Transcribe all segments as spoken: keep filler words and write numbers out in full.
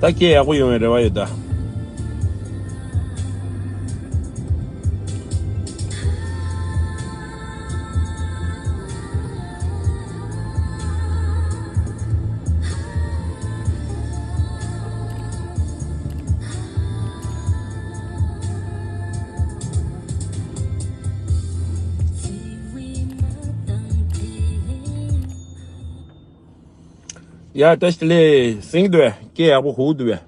ད་སྐད་ཡག་པོ་ཡོང་བའི་རེ་བ་ཡོད་ད། ཡ་བཀྲ་ཤིས་བདེ་ལེགས། སིང་འདུག་སྐད་ཡག་པོ་ཧུ་འདུག་བས།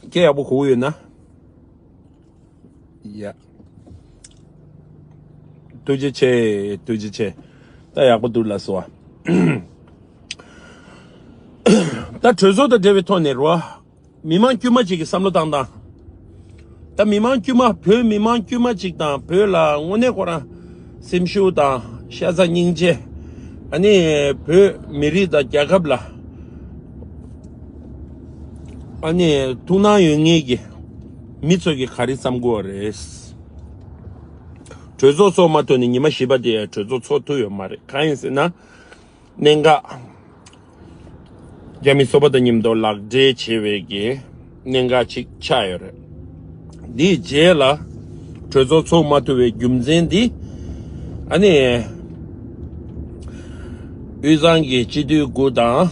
སྐད་ཡག་པོ་གོ་ཡོད་ན། ཡ། ཐུགས་རྗེ་ཆེ། ཐུགས་རྗེ་ཆེ། ད་ཡག་པོ་འདུག་ལགས་སོ། ད་གྲོས་ཚོགས་དང་འབྲེལ་བའི་ཐོག་ནས་རོ། མི་མང་དཀྱུས་མ་ཅིག་གི་བསམ་བློ་བཏང་སྟངས། ད་མི་མང་དཀྱུས་མ་བོད་མི་མང་དཀྱུས་མ་ཅིག་དང་བོད་ལ་དངོས་གནས་ཁོ་རང་སེམས་ཤུགས་དང་ཤ་ཚ་སྙིང་རྗེ། ཨ་ནི་བོད་མི་རིགས་དང་རྒྱལ་ཁབ་ལ་ཨ་ནི་ཐུགས་སྣང་ཡོད་མཁན་གྱི་མི་ཚོ་གི་ག་རེ་བསམ་གྱི་ཡོད་རེད། གྲོས་ཚོགས་ཚོགས་མ་ཐུབ་ནས་ཉི་མ་བཞི་པ་དེ་གྲོས་ཚོགས་ཚོགས་ཐུབ་ཡོད་མ་རེད། གང་ཡིན་ཟེར་ན། གནད་འགག་རྒྱ་མི་སོ་པ་དང་མཉམ་དུ་ལག་འབྲེལ་བྱེད་པའི་གི་གནད་འགག་ཅིག་ཆགས་ཡོད་རེད། འདིའི་རྗེས་ལ་གྲོས་ཚོགས་ཚོགས་མ་ཐུབ་པའི་རྒྱུ་མཚན་འདི། ཨ་ནི་དབུས་གཙང་གི་སྤྱི་འཐུས་དགུ་དང་།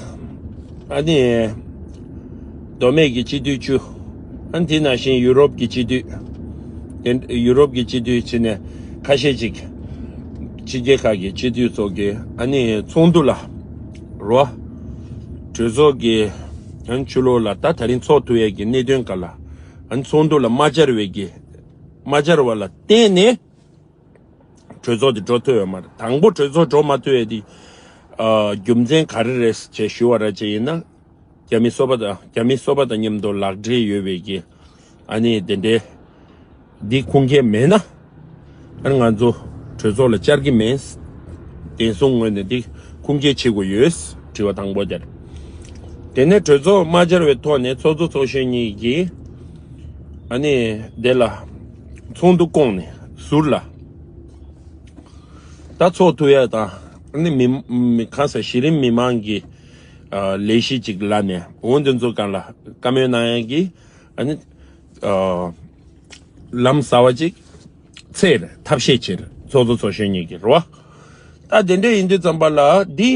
ཨ་ནི་མདོ་སྨད་ཀྱི་སྤྱི་འཐུས་བཅུ། ཨ་ནི་དེ་ནང་བཞིན་ཡུ་རོབ་ཀྱི་སྤྱི་འཐུས། དེ་ཡུ་རོབ་ཀྱི་སྤྱི་འཐུས་ཕྱི་ནས་ཁ་ཤས་ཅིག་ཕྱི་རྒྱལ་ཁག་གི་སྤྱི་འཐུས་ཚོ་གི་ཨ་ནི་ཚོགས་འདུ་ལ་རོ། གྲོས་ཚོགས་ཀྱི་ཨ་ནི་ཕྱི་ལོགས་ལ་ད་ད་རིང་ཚོགས་ཐུབ་ཡས་ཀྱི་གནད་དོན་སྒང་ལ་ཨ་ནི་ཚོགས་འདུ་ལ་མ་བཅར་བའི་གི་མ་བཅར་བ་ལ་བརྟེན་ནས། གྲོས་ཚོགས་དེ་འགྲོ་ཐུབ་ཡོད་མ་རེད། དང་པོ་གྲོས་ཚོགས་འགྲོ་མ་ཐུབ་ཡས་དེ། ཨ། རྒྱུ་མཚན་ག་རེ་རེད་ཅེས་ཞུ་བ་ར་ཅེ་ཡིན་ན། རྒྱ་མི་སོ་པ་དང་རྒྱ་མི་སོ་པ་དང་མཉམ་དུ་ལག་འབྲེལ་ཡོད་པའི་གི། ཨ་ནི་དེ་འདྲའི། འདི་ཁུངས་སྐྱེལ་མེད་ན། ཨ་ནི་ང་ཚོ་གྲོས་ཚོགས་ལ་བཅར་གྱི་མེད། བདེན་སྲུང་ངོས་ནས་འདི་ཁུངས་སྐྱེལ་བྱེད་དགོས་ཡོད། དྲི་བ་དང་པོ་དེར། དེ་ནས་གྲོས་ཚོགས་མ་བཅར་བའི་ཐོག་ནས་ཚོགས་གཙོ་ཚོགས་གཞོན་གཉིས་ཀྱིས། ཨ་ནི་དེ་ལ་ཚོགས་འདུ་བསྐོངས་ནས་ཟུར་ལ། ད་ཚོགས་ཐུབ་ཡ་དང་ཨ་ནི་མི་མི་གང་ཟེར་གཞི་རིམ་མི་མང་གི་ཨ་ལས་གཞི་ཅིག་ལ་ནས་འོ་འདི་ཚོ་སྒང་ལ་བཀའ་མོལ་གནང་ཡ་གི་ཨ་ནི་ཨ་ལམ་གསར་བ་ཅིག་འཚོལ་ཐབས་ཤེས་བྱེད་ཚོགས་གཙོ་ཚོགས་གཞོན་གཉིས་ཀྱིས་རེད་བ། ད་དེ་འདྲ་ཡིན་དུས་ཙམ་པ་ལ་འདི་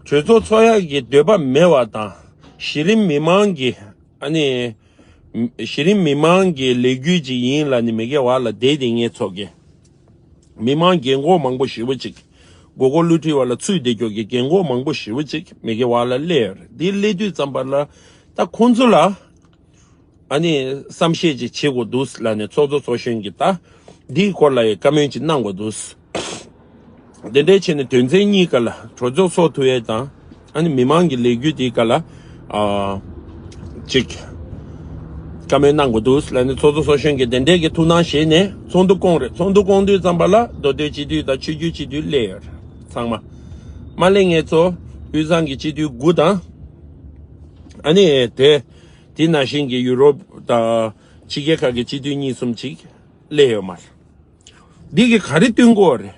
གྲོས་ཚོགས་ཚོགས་ཡ་གི་འདོད་པ་མེད་པ་དང་གཞི་རིམ་མི་མང་གི་ཨ་ནི། གཞི་རིམ་མི་མང་གི་ལས་འགུལ་ཅིག་ཡིན་ལབ་ནས་མི་སྒེར་བ་ལ་བསྡད་དེ་ངས་ཚོགས་ཀྱི། མི་མང་རྒན་གོག་མང་པོ་ཞེ་པོ་ཅིག་མགོ་སྐོར་བསླུ་བྲིད་བ་ལ་ཚུད་བསྡད་རྒྱུ་གི་རྒན་གོག་མང་པོ་ཞེ་པོ་ཅིག་མི་སྒེར་བ་ལ་སླེབས་ཡོད་རེད། འདི་སླེབས་དུས་ཙམ་པ་ལ་ད་ཁོང་ཚོ་ལ་ཨ་ནི་བསམ་ཤེས་ཅིག་བྱེད་དགོས་འདུག་ལབ་ནས་ཚོགས་གཙོ་ཚོགས་གཞོན་གྱིས་ད་འདིའི་སྐོར་ལ་ཡང་བཀའ་མོལ་ཅིག་གནང་དགོས་འདུག་དེ་འདྲའི་བྱས་ནས་དོན་ཚན་གཉིས་ཀ་ལ་གྲོས་ཚོགས་ཚོགས་ཐུབ་ཡས་དང་ཨ་ནི་མི་མང་གི་ལས་འགུལ་དེའི་སྐབས་ལ་ཨ་ཅིག་བཀའ་མོལ་གནང་དགོས་འདུག་ལབ་ནས་ཚོགས་གཙོ་ཚོགས་གཞོན་གྱིས་དེ་འདྲའི་གི་ཐུགས་སྣང་བཞེས་ནས་ཚོགས་འདུ་བསྐོངས་རེད། ཚོགས་འདུ་བསྐོངས་དུས་ཙམ་པ་ལ་མདོ་སྟོད་སྤྱི་འཐུས་དང་ཆོས་བརྒྱུད་སྤྱི་འཐུས་སླེབས་ཡོད་རེད་ཚང་མ། མ་སླེབས་མཁན་ཚོ་དབུས་གཙང་གི་སྤྱི་འཐུས་དགུ་དང་ཨ་ནི་དེ་དེ་ནང་བཞིན་གྱི་ཡུ་རོབ་དང་ཕྱི་རྒྱལ་ཁག་གི་སྤྱི་འཐུས་གཉིས་གསུམ་ཅིག་སླེབས་ཡོད་མ་རེད། འདི་གི་ག་རེ་སྟོན་གོ་རེད།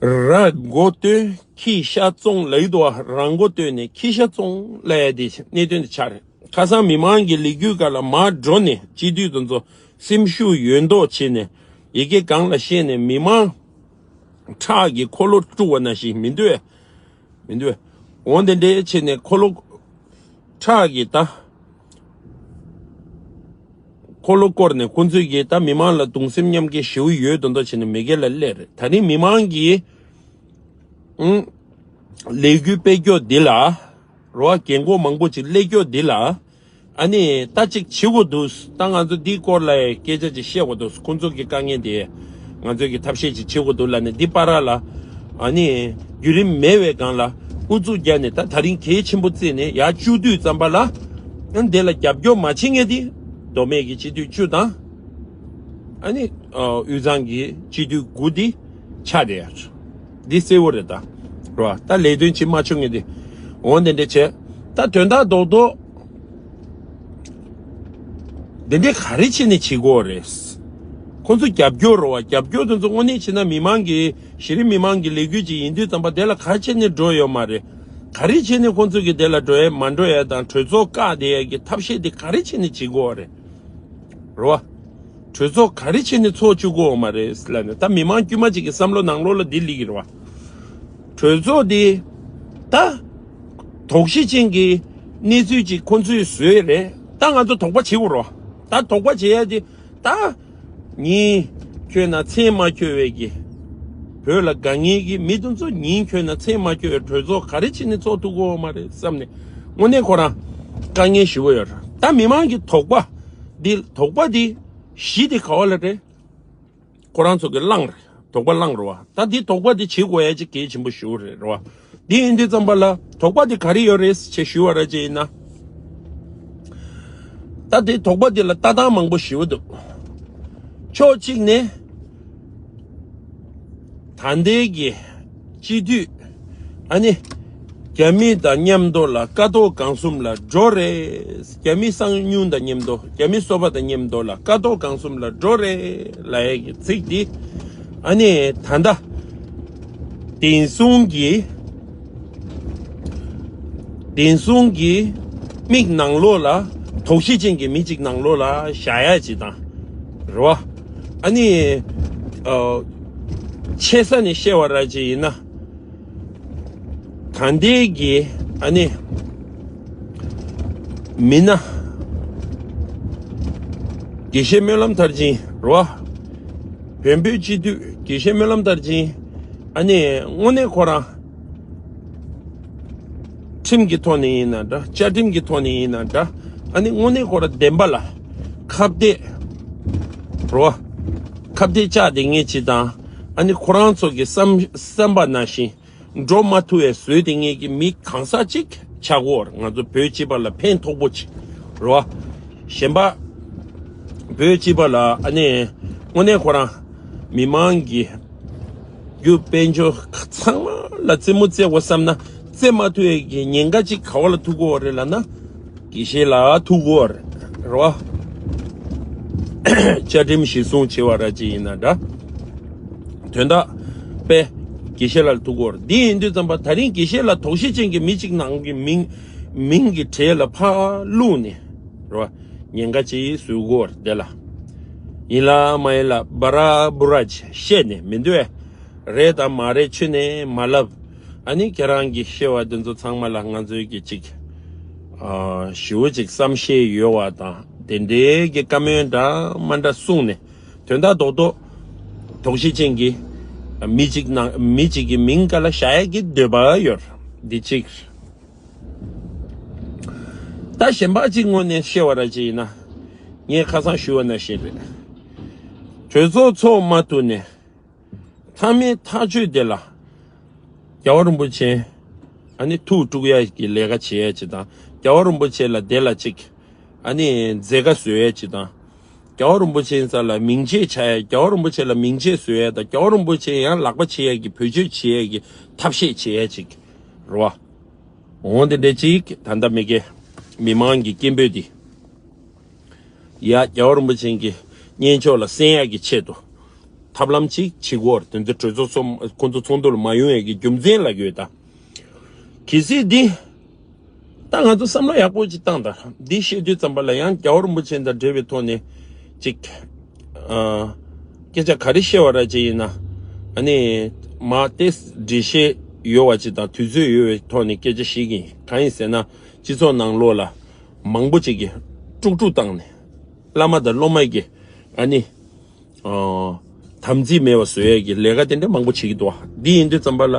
ར་མགོ་སྟོན་ཁྱི་ཤ་བཙོང་ལབ་ཡི་འདུག་བ། ར་མགོ་སྟོན་ནས་ཁྱི་ཤ་བཙོང་ལབ་ཡ་དེ་གནད་དོན་དེ་ཆགས་རེད། ཁ་སང་མི་མང་གི་ལས་འགུལ་སྒང་ལ་མར་འགྲོ་ནས་སྤྱི་འཐུས་དེ་ཚོ་སེམས་ཤུགས་ཡོད་མདོག་བྱས་ནས་ཡི་གེ་སྒང་ལ་བཤད་ནས་མི་མང་ཁྲག་གི་འཁོར་ལོ་དཀྲུགས་པ་ནང་བཞིན་མི་འདུག་བས། མི་འདུག་བས། འོ་དེ་འདྲའི་བྱས་ནས་འཁོར་ལོ་ཁྲག་གི་ད། འཁོར་ལོ་བསྐོར་ནས་ཁོང་ཚོས་ཀྱིས་ད་མི་མང་ལ་གདུང་སེམས་མཉམ་སྐྱེད་ཞེ་པོ་ཡོད་མདོག་མདོག་བྱས་ནས་མི་སྒེར་ལ་སླེབས་རེད། ད་རིང་མི་མང་གིས་ཨང་ལས་འགུལ་སྤེལ་རྒྱུ་འདི་ལ་རོ་རྒན་གོག་མང་པོ་ཅིག་སླེབས་རྒྱུ་འདི་ལ་ཨ་ནི་ད་ཅིག་བྱེད་དགོས་འདུག་ད་ང་ཚོ་འདིའི་སྐོར་ལ་སྐད་ཆ་ཅིག་བཤད་དགོས་འདུག་ཁོང་ཚོ་གི་དཀའ་ངལ་དེ་ང་ཚོས་ཀྱི་ཐབས་ཤེས་ཅིག་བྱེད་དགོས་འདུག་ལབ་ནས་འདི་བར་ལ་ཨ་ནི་བརྒྱུད་རིམ་མེད་པའི་སྒང་ལ་ཨུ་ཚུགས་རྒྱག་ནས་ད་ད་རིང་གལ་ཆེན་པོ་བརྩིས་ནས་ཡར་བཅུག་དུས་ཙམ་པ་ལ་ཨ་ནི་དེ་ལ་རྒྱབ་སྐྱོར་མ་བྱེད་མཁན་དེ་མདོ་སྨད་ཀྱི་སྤྱི་འཐུས་བཅུ་དང་ཨ་ནི་ཨ་དབུས་གཙང་གི་སྤྱི་འཐུས་དགུ་དེ་ཆགས་བསྡད་ཡ། འདི་གསལ་བོ་རེད་ད། རོ། ད་ལས་དོན་བྱེད་མ་ཆོག་མཁན་དེ་འོ་དེ་འདྲ་བྱས། ད་དོན་དག་རྡོག་རྡོག་དེ་འདྲའི་ག་རེ་བྱས་ནས་བྱེད་དགོས་རེད། ཁོང་ཚོ་རྒྱབ་སྐྱོར་རོ་བ། རྒྱབ་སྐྱོར་དེ་ཚོ་དངོས་གནས་བྱས་ན་མི་མང་གི་གཞི་རིམ་མི་མང་གི་ལས་འགུལ་ཅིག་ཡིན་དུས་ཙམ་པ་དེ་ལ་ག་རེ་བྱས་ནས་འགྲོ་ཡོད་མ་རེད། ག་རེ་བྱས་ནས་ཁོང་ཚོ་གི་དེ་ལ་འགྲོ་ཡས་མ་འགྲོ་ཡས་དང་གྲོས་ཚོགས་བཀག་བསྡད་ཡས་ཀྱི་ཐབས་ཤེས་དེ་ག་རེ་བྱས་ནས་བྱེད་དགོས་བ་རེད། རེད་བ། གྲོས་ཚོགས་ག་རེ་བྱས་ནས་ཚོགས་བཅུག་དགོས་བ་མ་རེད་ལབ་ནས། ད་མི་མང་དཀྱུས་མ་ཅིག་གི་བསམ་བློ་ནང་ལོགས་ལ་འདི་སླེབས་ཀྱི་རེད་བ། གྲོས་ཚོགས་འདི་ད་དོགས་གཞི་ཅན་གྱི་གནས་ཚུལ་ཅིག་ཁོང་ཚོས་བཟོས་རེད། ད་ང་ཚོ་དོགས་པ་བྱེད་དགོས་རེད་བ། ད་དོགས་པ་བྱེད་ཡས་དེ་ད། ཉིན་འཁྱོལ་ན་མཚན་མ་འཁྱོལ་བའི་གི། བོད་ལ་དགའ་ངེས་ཀྱི་མི་དེ་ཚོ་ཉིན་འཁྱོལ་ན་མཚན་མ་འཁྱོལ་བའི་གྲོས་ཚོགས་ག་རེ་བྱས་ནས་ཚོགས་ཐུབ་ཀྱི་ཡོད་མ་རེད་བསམ་ནས། དངོས་གནས་ཁོ་རང་དཀའ་ངལ་ཞེ་པོ་ཡོད་རེད། ད་མི་མང་གི་དོགས་པ་འདི། དོགས་པ་འདི་གཞི་དེ་ག་བ་ལ་རེད། ཁོ་རང་ཚོ་གི་བླངས་རེད། དོགས་པ་བླངས་རེད་བ། ད་འདི་དོགས་པ་འདི་བྱེད་དགོས་ཡ་ཅིག་གལ་ཆེན་པོ་ཞེ་པོ་རེད། རེད་བ། འདི་ཡིན་དུས་ཙམ་པ་ལ་དོགས་པ་འདི་ག་རེ་ཡོད་རེད་ཅེས་ཞུ་བ་ར་ཅིག་ཡིན་ན། ད་དེ་དོགས་པ་འདི་ལ་ལྟ་སྟངས་མང་པོ་ཞེ་པོ་འདུག། ཕྱོགས་གཅིག་ནས་ད་ལྟའི་གི་སྤྱི་འཐུས་ཨ་ནི་རྒྱ་མི་དང་མཉམ་དུ་ལ་ཀ་ཐོག་སྒང་གསུམ་ལ་འགྲོ་རེད། རྒྱ་མི་གསང་ཉུལ་དང་མཉམ་དུ། རྒྱ་མི་སོ་པ་དང་མཉམ་དུ་ལ་ཀ་ཐོག་སྒང་གསུམ་ལ་འགྲོ་རེད་ལབ་ཡས་ཀྱི་ཚིག་འདི་ཨ་ནི་ད་ལྟ་བདེན་སྲུང་གི། བདེན་སྲུང་གི་མིག་ནང་ལོགས་ལ། དོགས་གཞི་ཅན་གྱི་མི་གཅིག་ནང་ལོགས་ལ་བཞག་ཡ་ཅིག་དང་། རེད་བ། ཨ་ནི། ཨ། ཆེ་ས་ནས་བཤད་པ་ར་ཅིག་ཡིན་ན། ད་ལྟའི་གི་ཨ་ནི། མི་སྣ། དགེ་བཤེས་སྨོན་ལམ་མཐར་ཕྱིན་རེད་བ། བོན་པོའི་སྤྱི་འཐུས་དགེ་བཤེས་སྨོན་ལམ་མཐར་ཕྱིན། ཨ་ནི་དངོས་གནས་ཁོ་རང་ཁྲིམས་ཀྱི་ཐོག་ནས་ཡིན་ན་འདྲ། བཅའ་ཁྲིམས་ཀྱི་ཐོག་ནས་ཡིན་ན་འདྲ། ཨ་ནི་དངོས་གནས་ཁོ་རང་བདེན་པ་ལ་ཁ་གཏད་རེད་བ། ཁ་གཏད་བཅག་བསྡད་མཁན་ཅིག་དང་། ཨ་ནི་ཁོ་རང་ཚོ་གི་བསམ་བསམ་པ་ནང་བཞིན་འགྲོ་མ་ཐུབ་པའི་བཟོས་བསྡད་མཁན་གྱི་མི་གང་ཟག་ཅིག་ཆགས་ཀྱི་ཡོད་རེད། ང་ཚོ་བོད་སྤྱི་པ་ལ་ཕན་ཐོགས་པོ་ཅིག་རེད་བ། གཞན་པ་བོད་སྤྱི་པ་ལ་ཨ་ནི་དངོས་གནས་ཁོ་རང་མི་མང་གི་རྒྱུ་དཔལ་འབྱོར་ཚང་མ་ལ་རྩེད་མོ་རྩེ་དགོས་བསམ་ན་རྩེ་མ་ཐུབ་ཡས་ཀྱི་ཉེན་ཁ་ཅིག་ག་བ་ལ་ཐུག་གི་ཡོད་རེད་ལབ་ན། དགེ་བཤེས་ལགས་ཐུག་གི་ཡོད་རེད་བ། བཅའ་ཁྲིམས་གཞི་བཟུང་བྱེད་པ་ར་ཅིག་ཡིན་ན་འདྲ། དོན་དག་དཔེ་དགེ་བཤེས་ལགས་ཐུག་གི་ཡོད་རེད། འདི་ཡིན་དུས་ཙམ་པ་ད་རིང་དགེ་བཤེས་ལགས་དོགས་གཞི་ཅན་གྱི་མི་གཅིག་ནང་གི་མིང་། མིང་གི་གྲས་ལ་ཕར་བླུགས་ནས་རེད་བ། ཉེན་ཁ་ཅིག་བཟོ་གི་ཡོད་རེད་དེ་ལ། ཡིན་ལ་མ་ཡིན་ལ་སྦ་ར་སྦུ་ར་ཅིག་བཤད་ནས་མི་འདུག་ཨེ། རེད་དང་མ་རེད་ཁྱོན་ནས་མ་ལབ། ཨ་ནི་ཁྱེད་རང་གིས་བཤད་པ་དེ་ཚོ་ཚང་མ་ལ་ང་ཚོའི་གི་ཅིག་ཨ། ཞེ་པོ་ཅིག་བསམ་ཤེས་ཡོད་པ་དང་དེ་འདྲའི་གི་བཀའ་མོལ་འདྲ་མ་འདྲ་གསུངས་ནས། དོན་དག་རྡོག་རྡོག་དོགས་གཞི་ཅན་གྱི་མི་གཅིག་ནང་མི་གཅིག་གི་མིང་ག་ལ་བཞག་ཡས་ཀྱི་འདོད་པ་ཡོད། འདི་གཅིག། ད་གཞན་པ་གཅིག་ངོས་ནས་བཤད་པ་ར་ཅིག་ཡིན་ན། ངས་ཁ་སང་ཞུས་པ་ནང་བཞིན་རེད། གྲོས་ཚོགས་ཚོགས་མ་ཐུབ་ནས། མཐའ་མའི་ཐག་གཅོད་དེ་ལ། རྒྱལ་བ་རིན་པོ་ཆེ། ཨ་ནི་ཐུགས་དཀྲུག་ཡ་གི་ལས་ཀ་བྱེད་ཡ་ཅིག་དང་། རྒྱལ་བ་རིན་པོ་ཆེ་ལ་དེ་ལ་ཅིག། ཨ་ནི་མཛད་དཀའ་བཟོ་ཡ་ཅིག་དང་། རྒྱལ་བ་རིན་པོ་ཆེ་ས་ལ་མིང་ཆད་བྱ་ཡ། རྒྱལ་བ་རིན་པོ་ཆེ་ལ་མིང་ཆད་བཟོ་ཡ་དང་། རྒྱལ་བ་རིན་པོ་ཆེ་ཡང་ལག་པ་བྱེད་ཡ་གི་བེད་སྤྱོད་བྱེད་ཡ་གི་ཐབས་ཤེས་བྱེད་ཡ་ཅིག་རེད་བ། འོང་དེ་འདྲ་ཅིག་ད་ལྟ་མི་གེ་མི་མང་གི་སྐད་འབོད་འདི། ཡ། རྒྱལ་བ་རིན་པོ་ཆེ་གི་གཉེན་ཕྱོགས་ལ་གསན་ཡག་གི་ཆེད་དུ་ཐབས་ལམ་ཅིག་བྱེད་དགོས་རེད། དེ་ཚོ་གྲོས་ཚོགས་ཚོགས་ཁོང་ཚོ་ཚོགས་འདུ་ལ་མ་ཡོང་ཡག་གི་རྒྱུ་མཚན་ལ་ཡོད་ད། གལ་སྲིད་འདི་ད་ང་ཚོ་བསམ་བློ་ཡག་པོ་ཅིག་བཏང་ད། འདི་བཤད་དུས་ཙམ་པ་ལ་ཡང་རྒྱལ་བ་རིན་པོ་ཆེ་དང་འབྲེལ་བའི་ཐོག་ནས་ཅིག་ཨ། སྐད་ཆ་ག་རེ་བཤད་པ་ར་ཅིག་ཡིན་ན། ཨ་ནི་མ་ཏེ་འགྲེལ་བཤད་ཡོད་པ་ཅིག་དང་དུས་ཚོད་ཡོད་པའི་ཐོག་ནས་སྐད་ཆ་བཤད་ཀྱི་ཡིན། གང་ཡིན་ཟེར་ན་སྤྱི་ཚོགས་ནང་ལོགས་ལ་མང་པོ་ཅིག་གིས་དཀྲུག་དཀྲུག་བཏང་ནས། བླ་མ་དང་སློབ་མ་གི་ཨ་ནི། ཨ། དམ་ཚིག་མེད་པ་བཟོ་ཡས་ཀྱི་ལས་ཀ་དེ་འདྲ་མང་པོ་བྱེད་ཀྱི་འདུག་བ། འདི་ཡིན་དུས་ཙམ་པ་ལ།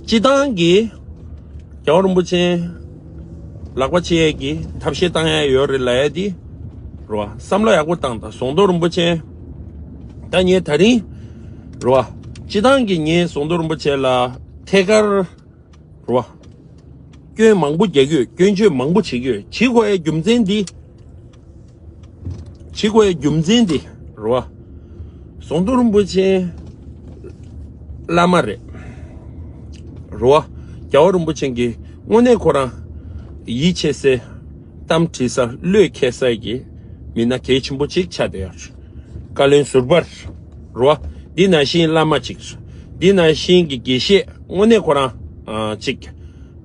སྤྱི་བཏང་གི་རྒྱལ་བ་རིན་པོ་ཆེ་ལག་པ་ཕྱེ་ཡས་ཀྱི་ཐབས་ཤེས་བཏང་ཡས་ཡོད་རེད་ལབ་ཡས་འདི་རེད་བ། བསམ་བློ་ཡག་པོ་བཏང་དང་། ཟུང་དུ་རིན་པོ་ཆེ་ད་ངས་ད་རིང་རེད་བ། སྤྱི་བཏང་གི་ངས་ཟུང་དུ་རིན་པོ་ཆེ་ལ་ཐད་ཀར་རེད་བ། སྐྱོན་མང་པོ་རྒྱག་གི་ཡོད། སྐྱོན་བརྗོད་མང་པོ་བྱེད་ཀྱི་ཡོད། བྱེད་དགོས་ཡའི་རྒྱུ་མཚན་འདི། བྱེད་དགོས་ཡའི་རྒྱུ་མཚན་འདི་རེད་བ། ཟུང་དུ་རིན་པོ་ཆེ་བླ་མ་རེད། རེད་བ། རྒྱལ་བ་རིན་པོ་ཆེ་གིས་དངོས་གནས་ཁོ་རང་ཡིད་ཆེས་སའི་གཏམ་དྲིས་ས་བློས་འཁེལ་ས་གི་མི་སྣ་གལ་ཆེན་པོ་ཅིག་ཆགས་བསྡད་ཡོད། བཀའ་བློན་ཟུར་པ་རེད་བ། འདི་ནང་བཞིན་བླ་མ་གཅིག་འདི་ནང་བཞིན་གྱི་དགེ་བཤེས་དངོས་གནས་ཁོ་རང་ཨ་གཅིག་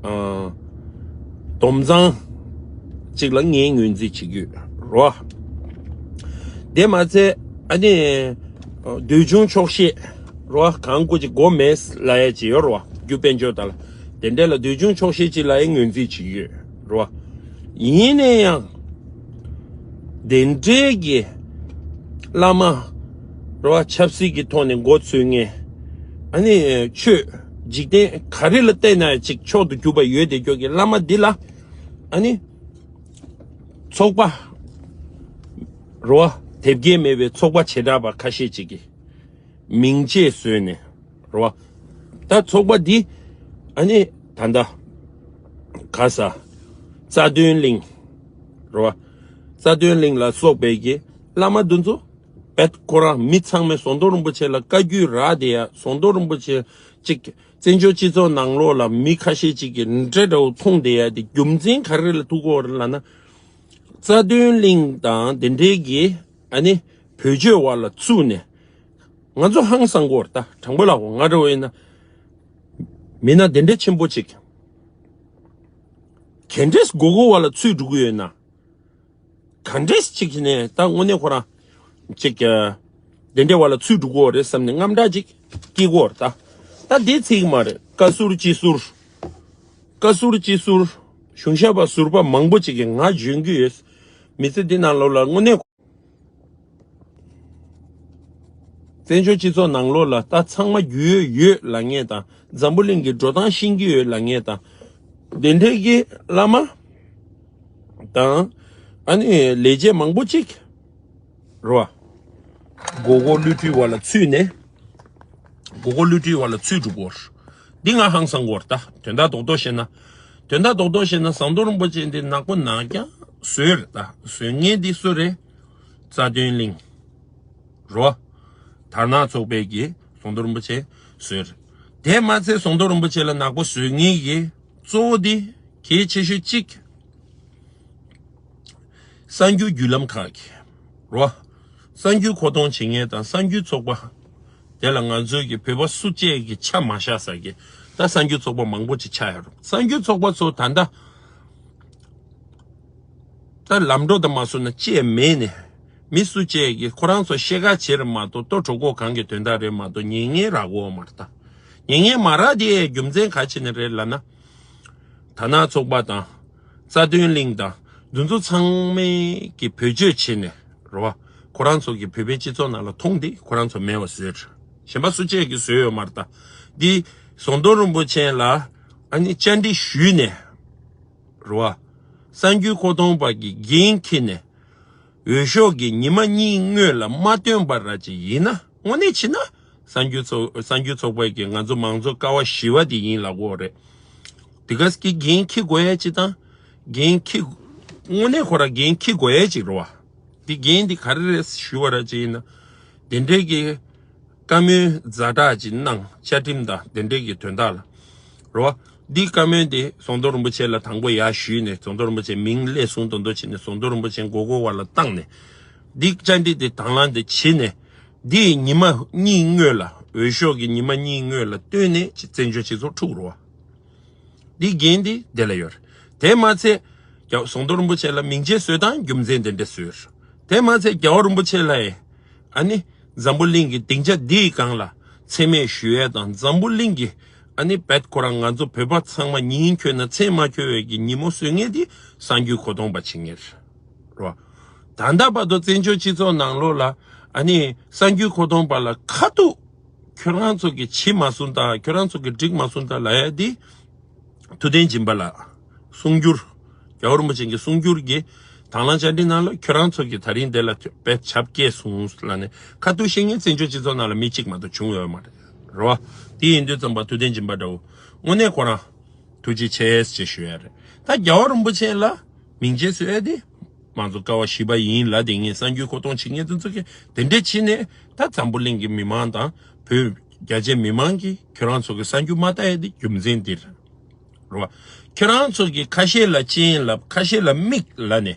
ཨ་སྡོམ་གཙང་གཅིག་ལ་ངས་ངོས་འཛིན་བྱེད་ཀྱི་ཡོད་རེད་བ། དེ་མ་ཚད་ཨ་ནི་འདོད་ཆུང་ཆོག་ཤེས་རེད་བ། གང་དགོས་ཀྱི་མགོ་མེད་ལབ་ཡ་ཅིག་ཡོད་རེད་བ། རྒྱུ་དཔལ་འབྱོར་དང་ལ་དེ་འདྲ་ལ་འདོད་ཆུང་ཆོག་ཤེས་ཅིག་ལབ་ཡ་ངོས་འཛིན་བྱེད་ཀྱི་ཡོད་རེད་བ། ཡིན་ན་ཡང་དེ་འདྲའི་གི་བླ་མ་རེད་བ། ཆབ་སྲིད་ཀྱི་ཐོག་ནས་མགོ་ཚོས་མཁན། ཨ་ནི་ཆོས་འཇིག་རྟེན་ག་རེ་ལ་བལྟས་ན་ཅིག་མཆོག་ཏུ་གྱུར་པ་ཡོད་དེ་སྐྱོ་གི་བླ་མ་འདི་ལ་ཨ་ནི་ཚོགས་པ་རེད་བ། དེབ་སྐྱེལ་མེད་པའི་ཚོགས་པ་བྱེ་བྲག་པ་ཁ་ཤས་ཅིག་གིས་མིང་ཆད་བཟོས་ནས་རེད་བ། ད་ཚོགས་པ་འདི་ཨ་ནི་ད་ལྟ་ག་ས་རྩ་དོན་གླིང་རེད་བ། རྩ་དོན་གླིང་ལ་སོགས་པའི་གི་བླ་མ་འདི་ཚོ་བེད་ཁོ་རང་མི་ཚང་མས་ཟམ་གདོང་རིན་པོ་ཆེ་ལ་བཀའ་བརྒྱུད་རག་བསྡད་ཡ། ཟམ་གདོང་རིན་པོ་ཆེ་གཅིག་བཙན་བྱོལ་སྤྱི་ཚོགས་ནང་ལོགས་ལ་མི་ཁ་ཤས་ཅིག་གིས་འདྲེ་འདྲ་བོ་མཐོང་བསྡད་ཡ་དེ་རྒྱུ་མཚན་ག་རེ་ལ་ཐུག་གི་ཡོད་རེད་ལབ་ན། རྩ་དོན་གླིང་དང་དེ་འདྲའི་གི་ཨ་ནི་བེད་སྤྱོད་པ་ལ་བཙུགས་ནས་ང་ཚོ་ཧང་སང་གི་ཡོད་རེད། ད་དྲང་པོ་ལབ་དགོས། ང་འདྲ་བོ་ཡིན་ན་མི་སྣ་དེ་འདྲ་ཆེན་པོ་ཅིག་ག་འདྲས་མགོ་སྐོར་བ་ལ་ཚུད་འགྲོ་གི་ཡོད་ན། ག་འདྲས་ཅིག་ནས་ད་དངོས་གནས་ཁོ་རང་ཅིག་ཨ་དེ་འདྲ་བ་ལ་ཚུད་འགྲོ་གི་ཡོད་རེད་བསམ་ནས་དངངས་སྐྲག་ཅིག་སྐྱེ་གི་ཡོད་རེད། ད་ད་དེ་ཚིག་མ་རེད། བཀའ་ཟུར་སྤྱི་ཟུར་བཀའ་ཟུར་སྤྱི་ཟུར་གཞུང་ཞབས་པ་ཟུར་པ་མང་པོ་ཅིག་གིས་ང་འཇོན་གྱི་ཡོད། མི་ཚེ་འདི་ནང་ལོགས་ལ་དངོས་གནས་བཙན་བྱོལ་སྤྱི་ཚོགས་ནང་ལོགས་ལ་ད་ཚང་མ་རྒྱུས་ཡོད་ཡོད་ལབ་མཁན་དང་། འཛམ་བུ་གླིང་གི་འགྲོ་སྟངས་ཤེས་ཀྱི་ཡོད་ལབ་མཁན་དང་། དེ་འདྲའི་གི་བླ་མ་དང་ཨ་ནི་ལས་བྱེད་མང་པོ་ཅིག་རེད་བ། མགོ་སྐོར་བསླུ་བྲིད་པ་ལ་ཚུད་ནས། མགོ་སྐོར་བསླུ་བྲིད་པ་ལ་ཚུད་འགྲོ་གི་ཡོད་རེད། འདི་ང་ཧང་སང་གི་ཡོད་རེད། ད་དོན་དག་རྡོག་རྡོག་བཤད་ན། དོན་དག་རྡོག་རྡོག་བཤད་ན་ཟམ་གདོང་རིན་པོ་ཆེ་འདི་ནག་པོ་ནག་རྐྱང་བཟོས་རེད། ད་བཟོ་མཁན་འདི་སུ་རེད། རྩ་དོན་གླིང་རེད་བ། དར་ནག་ཚོགས་པའི་གི་ཟམ་གདོང་རིན་པོ་ཆེ་བཟོས་རེད། དེ་མ་ཚད་ཟམ་གདོང་རིན་པོ་ཆེ་ལ་ནག་པོ་བཟོ་མཁན་གྱི་གཙོ་བོ་འདི་གལ་ཆེ་ཤོས་གཅིག་གསར་འགྱུར་བརྒྱུད་ལམ་ཁག་གི་རོ། གསར་འགྱུར་མཁོ་གཏོང་བྱེད་མཁན་དང་གསར་འགྱུར་ཚོགས་པ། དེ་ལ་ང་ཚོའི་གི་བོད་པ་སུ་གཅིག་གི་ཆ་མ་བཞག་ས་གི་ད་གསར་འགྱུར་ཚོགས་པ་མང་པོ་ཅིག་ཆགས་ཡོད་རེད། གསར་འགྱུར་ཚོགས་པ་ཚོ་ད་ལྟ་ད་ལམ་འགྲོ་དང་མ་སོང་ན་བཅད་མེད་ནས་མི་སུ་གཅིག་གི་ཁོ་རང་ཚོ་ཤེས་ཁ་བྱེད་རེད་མ་གཏོགས། ལྟོ་གྲོགས་པོ་གང་གི་དོན་དག་རེད་མ་གཏོགས། ཉན་ངེས་རག་གོ་མ་རེད། ད་ཉན་ངེས་མ་རག་དེ་རྒྱུ་མཚན་ག་ཅི་ནས་རེད་ལབ་ན། དར་ནག་ཚོགས་པ་དང་། རྩ་དོན་གླིང་དང་། འདི་ཚོ་ཚང་མས་ཀྱི་བེད་སྤྱོད་བྱས་ནས་རེད་བ། ཁོ་རང་ཚོ་གི་བོད་པའི་སྤྱི་ཚོགས་ནང་ལ་མཐོང་དེ་ཁོ་རང་ཚོ་མེད་པ་བཟོས། གཞན་པ་སུ་གཅིག་གིས་བཟོས་ཡོད་མ་རེད། ད་འདི་ཟམ་གདོང་རིན་པོ་ཆེ་ལ་ཨ་ནི་བཅར་འདྲི་ཞུས་ནས་རེད་བ། གསར་འགྱུར་མཁོ་གཏོང་པ་གི་འགན་འཁྱེར་ནས། འོས་ཤོག་གི་ཉི་མ་གཉིས་སྔོན་ལ་མ་བཏོན་པ་ར་ཅིག་ཡིན་ན། དངོས་གནས་བྱས་ན་གསར་འགྱུར་ཚོགས་གསར་འགྱུར་ཚོགས་པ་གིས་ང་ཚོ་མང་གཙོ་ཀ་བ་བཞི་པ་དེ་ཡིན་ལབ་དགོས་རེད། དེ་ག་ས་གི་འགན་འཁྱེར་དགོས་ཡ་ཅིག་དང་། འགན་འཁྱེར། དངོས་གནས་ཁོ་ར་འགན་འཁྱེར་དགོས་ཡ་ཅིག་རེད་བ། འདི་འགན་འདི་ག་རེ་རེད་ཞུ་བ་ར་ཅིག་ཡིན་ན། དེ་འདྲའི་གི་བཀའ་མོལ་ཛ་དྲག་ཅིག་གནང་། བཅའ་ཁྲིམས་དང་དེ་འདྲའི་གི་དོན་དག་ལ་རོ། འདི་བཀའ་མོལ་འདི་ཟམ་གདོང་རིན་པོ་ཆེ་ལ་དང་པོ་ཡར་ཞུས་ནས། ཟམ་གདོང་རིན་པོ་ཆེ་མིང་སླེབས་སོང་མདོག་མདོག་བྱས་ནས། ཟམ་གདོང་རིན་པོ་ཆེ་མགོ་སྐོར་བ་ལ་བཏང་ནས། འདི་བཅར་འདྲི་འདི་དང་བླངས་འདི་བྱས་ནས། འདི་ཉི་མ་གཉིས་སྔོན་ལ། འོས་ཤོག་གི་ཉི་མ་གཉིས་སྔོན་ལ་བཏོན་ནས་ཅིག་བཙན་བྱོལ་སྤྱི་ཚོགས་འཁྲུག་རོ། འདི་འགན་འདི་དེ་ལ་ཡོད་རེད། དེ་མ་ཚད་རྒྱ་ཟམ་གདོང་རིན་པོ་ཆེ་ལ་མིང་ཆད་བཟོས་སྟངས་རྒྱུ་མཚན་དེ་འདྲ་བཟོས་རེད། དེ་མ་ཚད་རྒྱལ་བ་རིན་པོ་ཆེ་ལ་ཡང་ཨ་ནི་འཛམ་བུ་གླིང་གི་སྡིངས་ཆ་འདིའི་སྒང་ལ་མཚན་སྨད་ཞུ་ཡས་དང་། འཛམ་བུ་གླིང་གི་ཨ་ནི་བེད་ཁོ་རང་ང་ཚོ་བོད་པ་ཚང་མ་མིང་འཁྱོལ་ན་མཚན་མ་འཁྱོལ་བའི་གི་ཉིན་མོ་བཟོ་མཁན་འདི་གསར་འགྱུར་མཁོ་གཏོང་པ་བྱེད་མཁན་རེད། རོ། ད་ལྟ་བར་དུ་བཙན་བྱོལ་སྤྱི་ཚོགས་ནང་ལོགས་ལ་ཨ་ནི་གསར་འགྱུར་མཁོ་གཏོང་པ་ལ་ཁ་ཐུག་ཁྱོད་རང་ཚོ་གིས་བྱེད་མ་སོང་དང་། ཁྱོད་རང་ཚོ་གིས་འགྲིག་མ་སོང་དང་ལབ་ཡ་འདི་ཐུབ་བསྟན་སྦྱིན་པ་ལགས་གསུང་སྒྱུར། རྒྱལ་བ་རིན་པོ་ཆེ་གི་གསུང་སྒྱུར་གྱི་དང་བླངས་བཅར་འདྲི་ནང་ལ་ཁྱོད་རང་ཚོ་གིས་ད་རིང་འདི་ལ་དཔེ་བྱ་སྐྱེས་སོང་ལབ་ནས་ཁ་ཐུག་བཤད་མཁན་བཙན་བྱོལ་སྤྱི་ཚོགས་ནང་ལ་མི་གཅིག་མ་གཏོགས་བྱུང་ཡོད་མ་རེད། རེད་བ། དེ་ཡིན་དུས་ཙམ་པ་ཐུབ་བསྟན་སྦྱིན་པ་འདྲ་བོ་དངོས་གནས་ཁོ་རང་ཐུགས་རྗེ་ཆེ་ཞེས་ཞུ་ཡ་རེད། ད་རྒྱལ་བ་རིན་པོ་ཆེ་ལ་མིང་ཆད་བཟོས་ཡ་དེ། མང་གཙོ་ཀ་བ་བཞི་པ་ཡིན་ལབ་བསྡད་མཁན་གསར་འགྱུར་མཁོ་གཏོང་བྱེད་མཁན་དེ་ཚོ་གིས་དེ་འདྲས་བྱས་ནས། ད་འཛམ་བུ་གླིང་གི་མི་མང་དང་བོད་རྒྱ་ཆེ་མི་མང་གིས་ཁྱོད་རང་ཚོ་གི་གསར་འགྱུར་མ་ལྟ་ཡ་དེ་རྒྱུ་མཚན་འདིར་རེད་བ། ཁྱོད་རང་ཚོ་གིས་ཁ་ཤས་ལ་སྤྱན་ལབ། ཁ་ཤས་ལ་མིག་ལབ་ནས་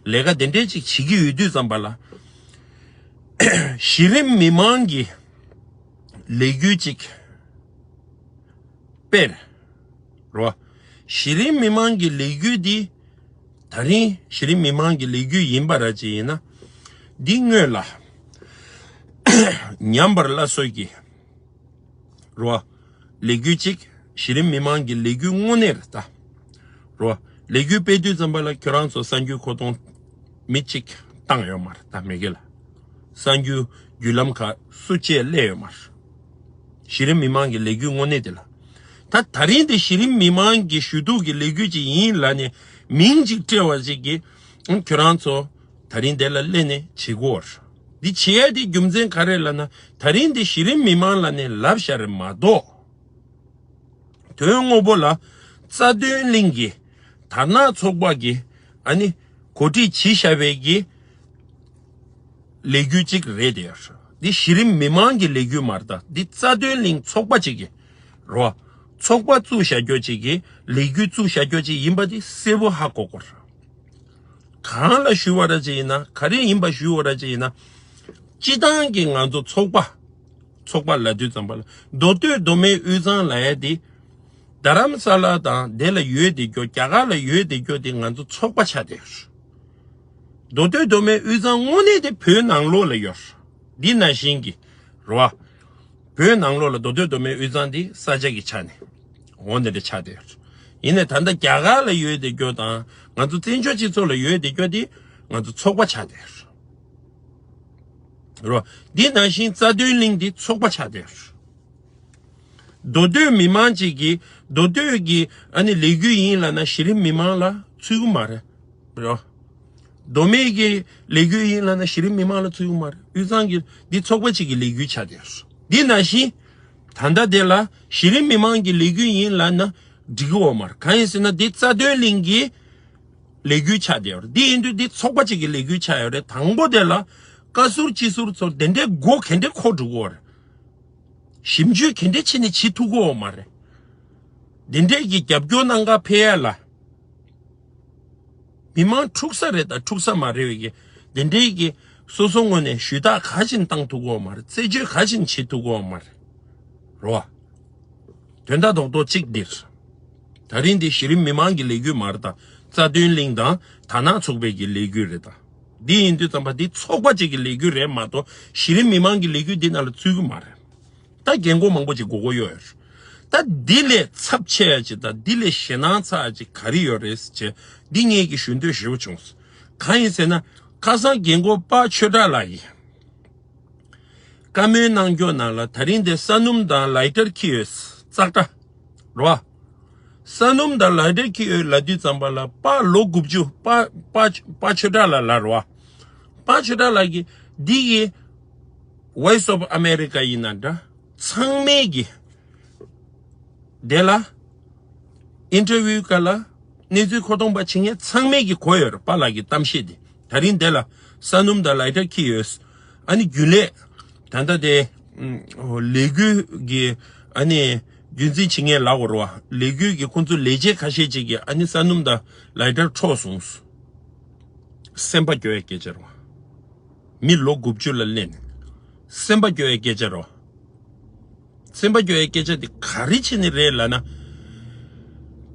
ལས་ཀ་དེ་འདྲས་ཅིག་བྱེད་ཀྱི་ཡོད་དུས་ཙམ་པ་ལ། གཞི་རིམ་མི་མང་གི་ལས་འགུལ་ཅིག་སྤེལ་རོ། གཞི་རིམ་མི་མང་གི་ལས་འགུལ་འདི། ད་རིང་གཞི་རིམ་མི་མང་གི་ལས་འགུལ་ཡིན་པ་ར་ཅིག་ཡིན་ན། འདི་སྔོན་ལ་ཉམས་པར་སླར་གསོ་གི་རོ། ལས་འགུལ་གཅིག་གཞི་རིམ་མི་མང་གི་ལས་འགུལ་དངོས་གནས་རེད་ད། རོ། ལས་འགུལ་སྤེལ་དུས་ཙམ་པ་ལ་ཁྱོད་རང་ཚོ་གསར་འགྱུར་མཁོ་གཏོང་མི་གཅིག་བཏང་ཡོད་མ་རེད་ད་མི་དགེ་ལ། གསར་འགྱུར་བརྒྱུད་ལམ་ཁག་སུ་གཅིག་སླེབས་ཡོད་མ་རེད། གཞི་རིམ་མི་མང་གི་ལས་འགུལ་དངོས་གནས་དེ་ལ། ད་ད་རིང་དེ་གཞི་རིམ་མི་མང་གི་ཞུ་གཏུག་གི་ལས་འགུལ་ཅིག་ཡིན་ལ་ནས་མིང་གཅིག་སྤྲད་པ་ཅིག་གིས་ཁྱོད་རང་ཚོ་ད་རིང་དེ་ལ་སླེབས་ནས་བྱེད་དགོས་རེད། འདི་བྱེད་ཡ་དེ་རྒྱུ་མཚན་ག་རེ་ལབ་ན། ད་རིང་འདི་གཞི་རིམ་མི་མང་ལ་ནས་ལབ་བཞག་རེད་མ་གཏོགས། དོན་དངོས་པོ་ལ་རྩ་དོན་གླིང་གི་དར་ནག་ཚོགས་པ་གི་ཨ་ནི་གོ་སྒྲིག་བྱས་བཞག་པའི་གི་ལས་འགུལ་གཅིག་རེད་དེ། འདི་གཞི་རིམ་མི་མང་གི་ལས་འགུལ་མ་རེད་ད། འདི་རྩ་དོན་གླིང་ཚོགས་པ་གཅིག་གི་རོ། ཚོགས་པ་བཙུགས་བཞག་རྒྱུ་གཅིག་གི་ལས་འགུལ་བཙུགས་བཞག་རྒྱུ་གཅིག་ཡིན་པ་འདི་གསལ་པོ་ཧ་གོ་དགོས་རེད། གང་ལ་ཞུ་བ་ར་ཅིག་ཡིན་ན། ག་རེ་ཡིན་པ་ཞུ་བ་ར་ཅིག་ཡིན་ན། སྤྱི་བཏང་གི་ང་ཚོ་ཚོགས་པ། ཚོགས་པ་ལབ་དུས་ཙམ་པ་ལ་མདོ་སྟོད་མདོ་སྨད་དབུས་གཙང་ལབ་ཡ་དེ། རྡ་རམ་ས་ལ་དང་དེ་ལ་ཡོད་དེ་རྒྱུ། རྒྱ་གར་ལ་ཡོད་དེ་རྒྱུ་དེ་ང་ཚོ་ཚོགས་པ་ཆགས་བསྡད་ཡོད། མདོ་སྟོད་མདོ་སྨད་དབུས་གཙང་དངོས་གནས་དེ་བོད་ནང་ལོགས་ལ་ཡོད། འདི་ནང་བཞིན་གྱི་རོ། བོད་ནང་ལོགས་ལ་མདོ་སྟོད་མདོ་སྨད་དབུས་གཙང་འདི་ས་ཆ་གི་ཆ་ནས་འོ་འདི་འདྲ་ཆགས་བསྡད་ཡོད། ཡིན་ནའི་ད་ལྟ་རྒྱ་གར་ལ་ཡོད་དེ་རྒྱུ་དང་ང་ཚོ་བཙན་བྱོལ་སྤྱི་ཚོགས་ལ་ཡོད་དེ་རྒྱུ་དེ་ང་ཚོ་ཚོགས་པ་ཆགས་བསྡད་ཡོད། རོ། འདི་ནང་བཞིན་རྩ་དོན་གླིང་འདི་ཚོགས་པ་ཆགས་བསྡད་ཡོད། མདོ་སྟོད་མི་མང་གཅིག་གིས་མདོ་སྟོད་ཀྱི་ཨ་ནི་ལས་འགུལ་ཡིན་ལབ་ན་གཞི་རིམ་མི་མང་ལ་ཚུད་ཀྱི་མ་རེད། རོ། མདོ་སྨད་ཀྱི་ལས་འགུལ་ཡིན་ལབ་ན་གཞི་རིམ་མི་མང་ལ་ཚུད་ཀྱི་མ་རེད། དབུས་གཙང་གི་འདི་ཚོགས་པ་གཅིག་གི་ལས་འགུལ་ཆགས་བསྡད་ཡོད། འདི་ནང་བཞིན་ད་ལྟ་དེ་ལ་གཞི་རིམ་མི་མང་གི་ལས་འགུལ་ཡིན་ལབ་ན་འགྲིག་གི་ཡོད་མ་རེད། གང་ཡིན་ཟེར་ན་འདི་རྩ་དོན་གླིང་གི་ལས་འགུལ་ཆགས་བསྡད་ཡོད་རེད། འདི་ཡིན་དུས་འདི་ཚོགས་པ་གཅིག་གི་ལས་འགུལ་ཆགས་ཡོད་རེད། དང་པོ་དེ་ལ་བཀའ་ཟུར་སྤྱི་ཟུར་ཚོ་དེ་འདྲའི་མགོ་ག་འདྲས་འཁོར་འགྲོ་གི་ཡོད་རེད། ཞིབ་འཇུག་ག་འདྲས་བྱས་ནས་བྱེད་ཐུབ་ཀྱི་ཡོད་མ་རེད། དེ་འདྲས་ཀྱི་རྒྱབ་སྐྱོར་གནང་ག་ཕེབས་ཡ་ལ། མི་མང་འཁྲུག་ས་རེད་དང་འཁྲུག་ས་མ་རེད་བའི་གི་དེ་འདྲས་ཀྱི་སོ་སོ་ངོས་ནས་ཞུ་དག་ག་ཅིག་བཏང་ཐུབ་ཀྱི་ཡོད་མ་རེད། རྩད་གཅོད་ག་ཅིག་བྱེད་ཐུབ་ཀྱི་ཡོད་མ་རེད། རོ། དོན་དག་རྡོག་རྡོག་གཅིག་འདིར། ད་རིང་འདི་གཞི་རིམ་མི་མང་གི་ལས་འགུལ་མ་རེད་ད། རྩ་དོན་གླིང་དང་དར་ནག་ཚོགས་པའི་གི་ལས་འགུལ་རེད་ད། འདི་ཡིན་དུས་ཙམ་པ་འདི་ཚོགས་པ་གཅིག་གི་ལས་འགུལ་རེད་མ་གཏོགས་གཞི་རིམ་མི་མང་གི་ལས་འགུལ་འདི་ནང་ལ་ཚུད་ཀྱི་མ་རེད། ད་རྒན་གོག་མང་པོ་ཅིག་དགོས་མཁོ་ཡོད་རེད། ད་འདི་ལས་ཚབས་ཆེ་ཡ་ཅིག་དང་འདི་ལས་ཞེད་སྣང་ཚ་ཡ་ཅིག་ག་རེ་ཡོད་རེད་ཟེར་བྱས་འདི་ངས་ཀྱི་ཞུ་འདོད་ཞེ་པོ་བྱུང་། གང་ཡིན་ཟེར་ན་ཁ་སང་རྒན་གོག་པ་ཆོས་གྲགས་ལགས་ཀྱིས། བཀའ་མོལ་གནང་རྒྱུ་ནང་ལ་ད་རིང་དེ་ས་སྣུམ་དང་ལའི་ཊར་འཁྱེར་ཡོད། ཙག་སྒྲ་རོ། ས་སྣུམ་དང་ལའི་ཊར་འཁྱེར་ཡོད་ལབ་དུས་ཙམ་པ་ལ་པཱ་ལོ་དགུ་བཅུ་པཱ་པཱ་པཱ་ཆོས་གྲགས་ལགས་ལབ་རོ། པཱ་ཆོས་གྲགས་ལགས་ཀྱིས་འདི་གི་Voice of America ཡིན་ན་འདྲ་ཚང་མས་ཀྱི་དེ་ལ་ཨིན་ཊར་བིའུ་ག་ལ་གནས་ཚུལ་མཁོ་གཏོང་པ་བྱེད་མཁན་ཚང་མས་ཀྱི་གོ་ཡོད་རེད། པཱ་ལགས་ཀྱི་གཏམ་བཤད་དེ་ད་རིང་དེ་ལ་ས་སྣུམ་དང་ལའི་ཊར་འཁྱེར་ཡོད། ཨ་ནི་རྒྱུན་ལས་ད་ལྟ་དེ་ཨུམ་ལས་འགུལ་གྱི་ཨ་ནི་རྒྱུན་འཛིན་བྱེད་མཁན་ལབ་དགོས་རེད་བ། ལས་འགུལ་གྱི་ཁོང་ཚོ་ལས་བྱེད་ཁ་ཤས་ཅིག་གིས་ཨ་ནི་ས་སྣུམ་དང་ལའི་ཊར་འཕྲོག་སོང་། སེམས་པ་སྐྱོ་བའི་སྐད་ཆ་རེད་བ། མི་ལོ་དགུ་བཅུ་ལ་སླེབས་ནས་སེམས་པ་སྐྱོ་བའི་སྐད་ཆ་རེད་བ། སེམས་པ་སྐྱོ་བའི་སྐད་ཆ་དེ་ག་རེ་བྱས་ནས་རེད་ལབ་ན།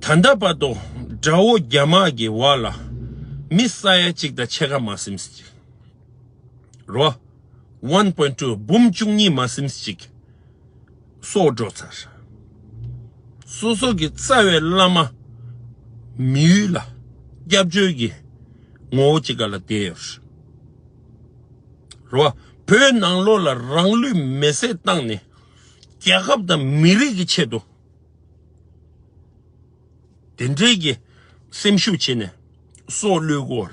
ད་ལྟ་བར་དུ་དགྲ་བོ་རྒྱ་དམག་གི་འོག་ལ་མི་ས་ཡ་གཅིག་དང་ཕྱེད་ཀ་མ་ཟིན་ཟེར་གྱི་རོ། ཝན་པོ་ཡིན་ཊུ་འབུམ་བཅུ་གཉིས་མ་ཟིན་ཟེར་གྱི་སྲོག་འགྲོ་ཚར། སོ་སོ་གི་རྩ་བའི་བླ་མ་མི་ཡུལ་ལ་སྐྱབས་བཅོལ་གྱི་ངོ་བོ་གཅིག་ག་ལ་བསྡད་ཡོད་རེད། རོ། བོད་ནང་ལོགས་ལ་རང་ལུས་མེ་སྲེག་བཏང་ནས་རྒྱལ་ཁབ་དང་མི་རིགས་ཀྱི་ཆེད་དུ་དེ་འདྲའི་གི་སེམས་ཤུགས་བྱས་ནས་སྲོག་བློས་དགོས་